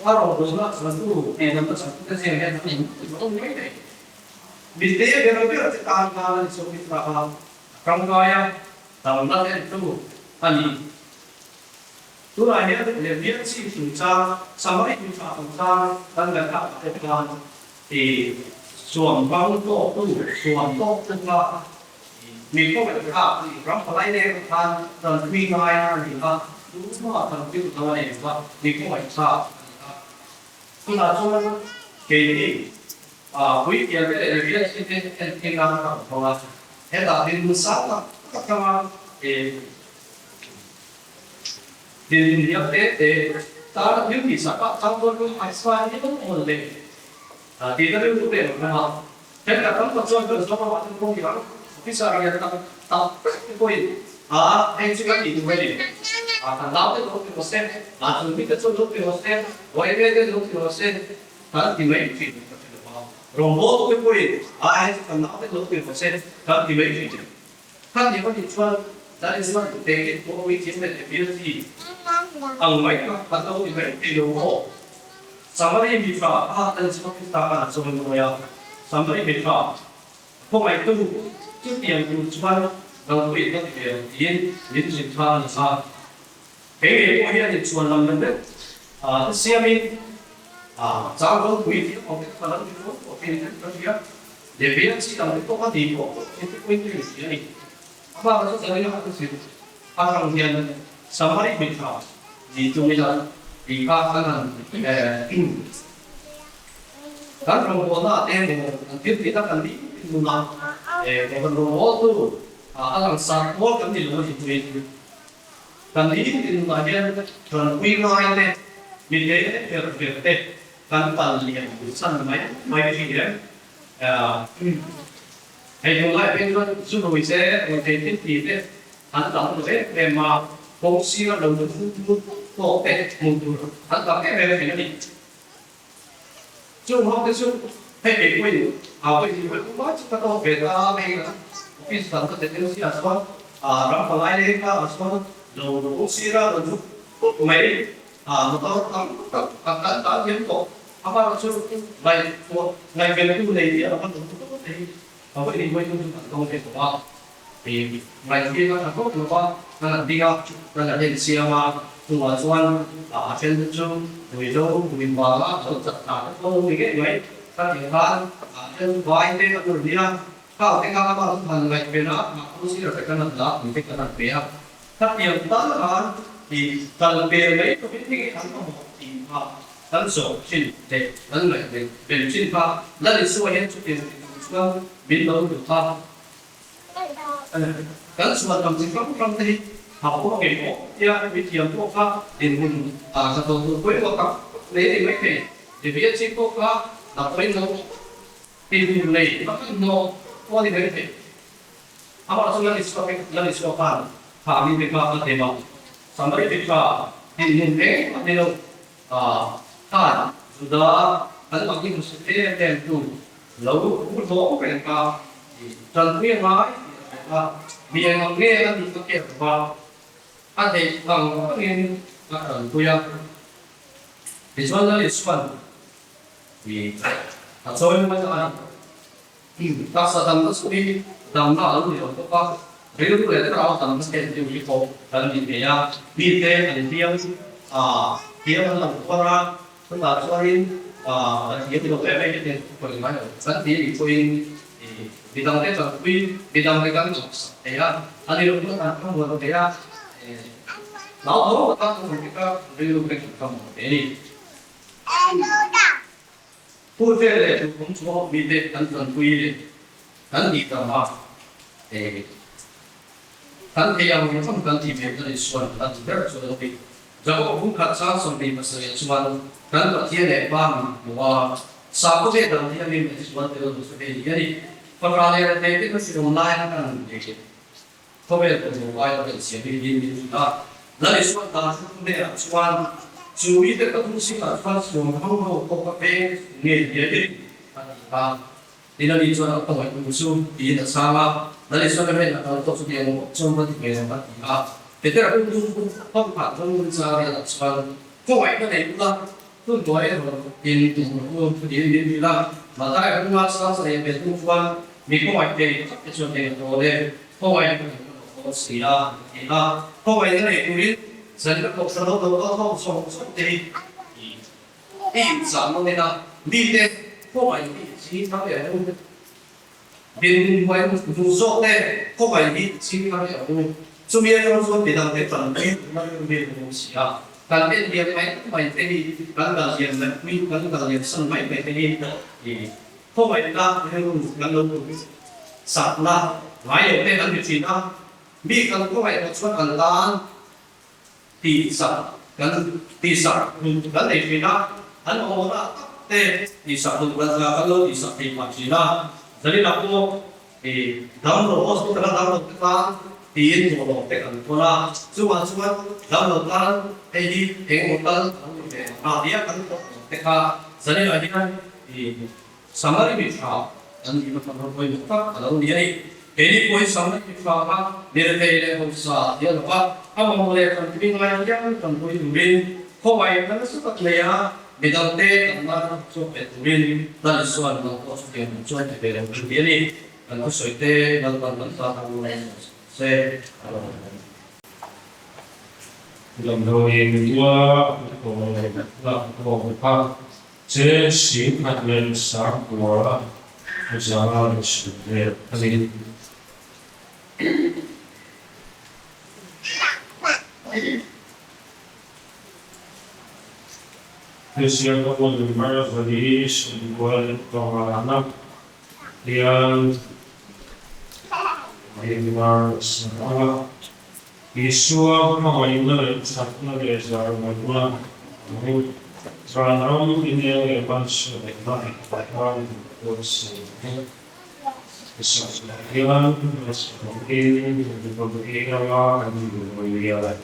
rawngbawlna chhantu hnenah a chhantu te zir hian an in mai thei. Mite ber ber te tan khan an insawi thlak a, a tangkai a, damna entu a ni. Tunah hian Levia chi chungchang, Samari tha chungchang kan ngaihthlak ah te khan i suam bang tawktu, suam tawktu kha mi khawngaih thlak a ni. Ram palai leng ah khan tanpui ngai a ni a, tumah tanpui lo a nei lo va, mi khawngaih thlak a ni a. Tunah chuan keini Puithiam te leh Levia chi te entir nan ka rawn hmang a, hetah dinhmun sang tak tak atanga dinhmun hniam te te tana thil tih sak ah chang dawn rum a Israel hi awm awn le tihna rilru te an hmang a, thenkhat tam tak chuan kan zawng lamah ten kawng ang officer lian tak tak te pawhin a heng chu kan tih tur a ni, kan nau te lo ti rawh se, chung mite chuan lo ti rawh se, yma te lo ti rawh se. Kan ti mai thin ka ti lo a, rawngbawltu te pawhin a ai chu kan nau te lo ti rawh se kan ti mai thin. Kha ti pahnih chuan that is what te in pawh puithiam leh ability ang mai kha kan lo ti mai thei lo maw? Samari mipa kha kan chhuak hi ta kan chawi mawi a, Samari mipa khawngaihtu chutiang tur chuan nangpawhin ka ti ve ang tiin min zin kha a ni kha. Kei ngei pawh hian inchhuan lam deuh deuh te siamin chang ropui tih awm te ka lo ti fo tawh thin in ka hria. Lehbia chi dang te pawh ka ti pawh thin te pawhin ka inhria a ni. Amah ka chu chawi a ka zir atang hian Samari mitha ni tum ila tih kha kan han kan rawngbawlna ah te emaw kan thil tihna kan ni nuna kan rawngbawltu a langsar pawl kan ni lo a ni tuin Kan nitin nunah hian tanpui ngai te, mi te ber ber te kan kal lian chan mai mai thin em? Hei tunlai phei chuan zu rui te, rui thei thil ti te an tam lo em em a, kawng sira lo lut tawk te hmuh tur an tam em em thin a ni. Chung ho te chu hei kei pawhin a pawhin ni pawhin tumah chu ka tawk ve ta a, hei kan office dang ka tel si ah chuan ram palai leng kha ah chuan lo lo sir a lo lut pawp mai motor tam tak kan kan tan hian tawh amah chu ngaihtuah ngaihventu nei miah lo kan awm tawp mai a pawhin ni pawhin chu kan tawng ve tawh a. Ngaihtuah a tha khawp lo va, kan han ding a, kan han en chiang a, chungah chuan a then te chu ruihhlo ruih vanga lo chat thla te pawh an ni ngei mai. Ka tih khan a then chu vai te an rawn nia, khang te kha amah chu han ngaihven a, mah chu sir te kan han la tih te kan han pe a. Khatiang tal khan tih kal pel mai lovin heng hi an mamawh tih kha kan zawh thin leh kan ngaihven pen thin kha Lal Isua hian chutiang ti tur chuan min lo duh a. Kan chhuan lam chi hrang hrang te hi a pawh ngei pawh tia mithiam pawh kha dinhmun hna thawh tur pawimawh tak tak nei a ni mai thei. Devia chi pawh kha hna pawimawh dinhmun nei a hmanhmawh pawh a ni mai thei. Amah chu Lal Isua Lal Isua khan thah mi te kha a tem a, Samari te kha dinhmun eng a ni lo khan Juda an mahni hmusit em em tu lo u hlawm reng kha tanpui a ngai tih a hria a, mi eng ang nge a nih ka hriat lo va, a theih ang angin a tanpui a. Tichuan Lal Isua'n a chawi mai a ni. Taksa damna chu hi damna a lo ni lo bawk a, rilru leh thlarau damna te chu hi pawh kan ni thei a. Mite an hliam a, hliam an lo tuar a, chutah chuanin kan hliam lo em em hi kan ngai lo. Kan ti nih pawhin midangte tanpui, midangte kan ngaihsak thei a, a ni lo pawh kan thlamuan thei a, hlauhawm tak a hmu tika rilru te kan thlamuan thei a ni. Pu te leh duhawm chu mite kan tanpui leh kan tih tam a, kan thei ang ang kan tih ve ta Isuan a ti ber chu a lo ti. Jakob bung khat chang 27 chuan kan Pathian leh Pa min hmu a, sakhaw ve dang hi a mi mai chuan tel lo chu hei hi a ni. Fapa leh rethei te kha hrilawm lai a kan nei. Khawvel pawimawh aia belhchian hi hi min hrilh a. Lal Isuan dan hlu hnenah chuan chu mite ka tum zingah chuan suam ho ho pawh ka peng ngei hian a ti a. Tin ani chuan a khawngaih tu chu tiin a chhang a. Lal Isuan a hnenah kal tawh chu tiang bawk chuan va ti ve ang a ti a. Petera hun tum hun hauh phah chuan hun chang riatah chuan khawngaihna nei ula hun tuai erawh in tum rawh u tiin min hrilh a. Mahtai a hunga chang sarih ve tum chuan mi khawngaih thei tak te chuan eng a tawn e, khawngaih ka duh ka lo tawn si a, a ti a. Khawngaihna nei turin zan ka kohhran lo do kal ho zawng zawng te hi i inchah nawn in a, mite khawngaih hi i ching thar leh ang u. Dinhmun hnuai duh zawk te khawngaih hi i ching thar leh ang u. Chumi atang chuan midang te tanpui duhna rilru hi an awm si a. Kan en lian mai mai te hi kan kal lian mai pui kan kal lian san mai mai te hi i khawngaihna rilru kan lo put sakna ngai lo te an ni thin a. Mi kan khawngaih loh chuan an tan tihsak kan tihsak duh kan nei thin a, an awmna tak te tihsak duh kan kan lo tihsak thei phah thin a. Zaninah pawh i damlo hospital a damlo te tan tiin dawhlawm te kan thawn a, chungah chuan damlo tan hei hi engemaw tal a lo ni ve ang a tia kan thawk awm te kha zaninah hian i Samari mi tha an nihna hmanraw pawimawh tak a lo ni a ni. Keini pawhin Samari mi tha kha mirethei leh hausa ti a lo va, a mamawh leh kan tui ngai hian kan pui turin khawngaih na nasa tak nei a, midangte kan nana chhuak ve turin Lal Isuan nang pawh chutiang ang chuan ti ve lo tur ti a ni. Kan thusawi te Lalpan kan tan a se a lo awm. Damdawiin tua lak tawk kha Che 10,000 leh 9,000 zanga leh sum vel a ni. Hetiang ka hmun mar vali sumkual pangana hian Myanmar sanga Isua hmangaihna leh chakna leh zarngaihna angin vanram inel leh malsawmna tan buatsaih a. Isua hian malsawmin rama an buai.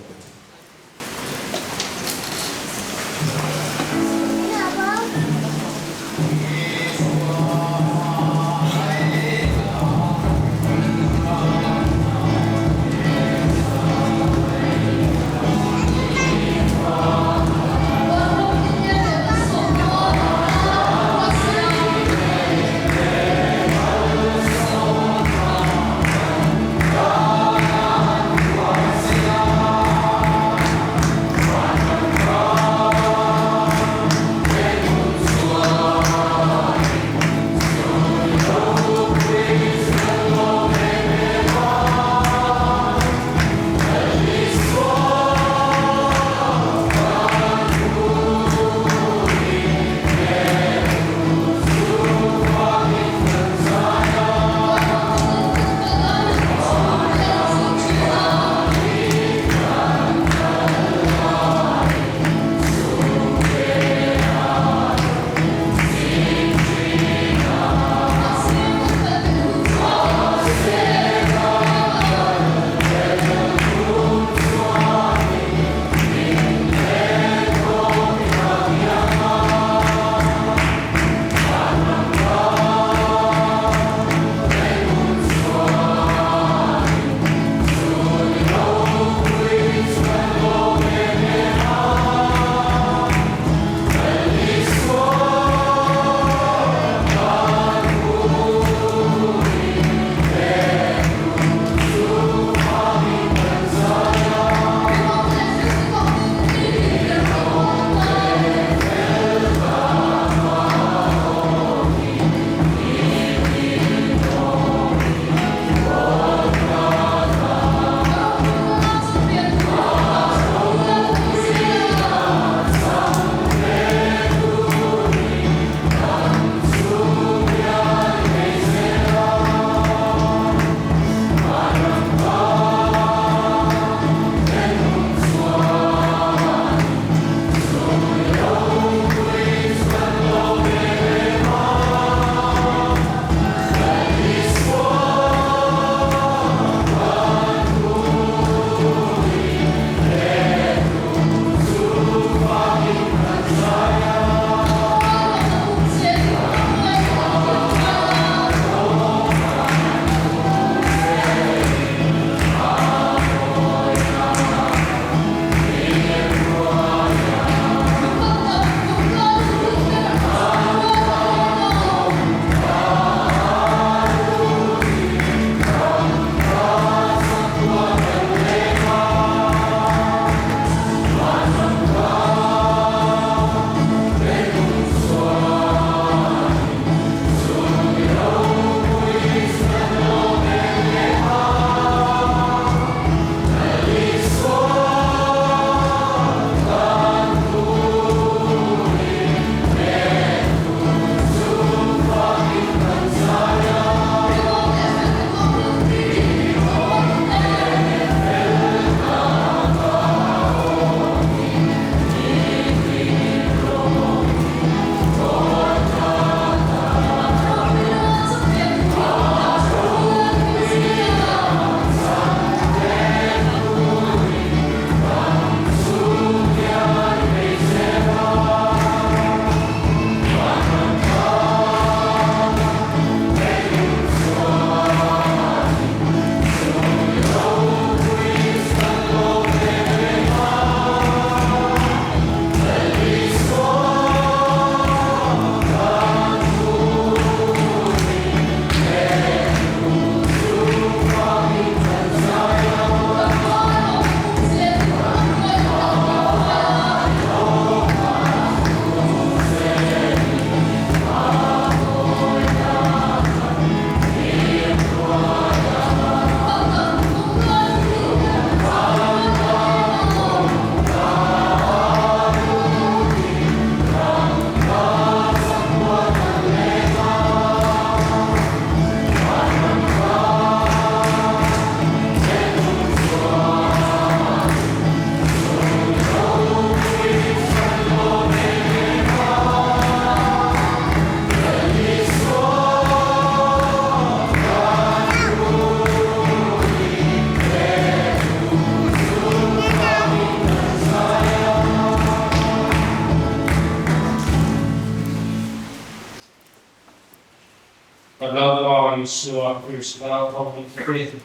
Isua Krista khawngaihna te,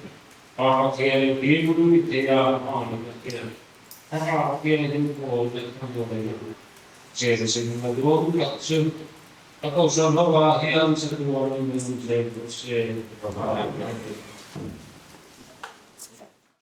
Pa Pathian hlim thei a hmangaihna te, Thlarau Thianghlim pawlna hnuaia chenchilhna duang tak chu a Kohhran hovah hian chatuanin nung zel rawh se. Amen.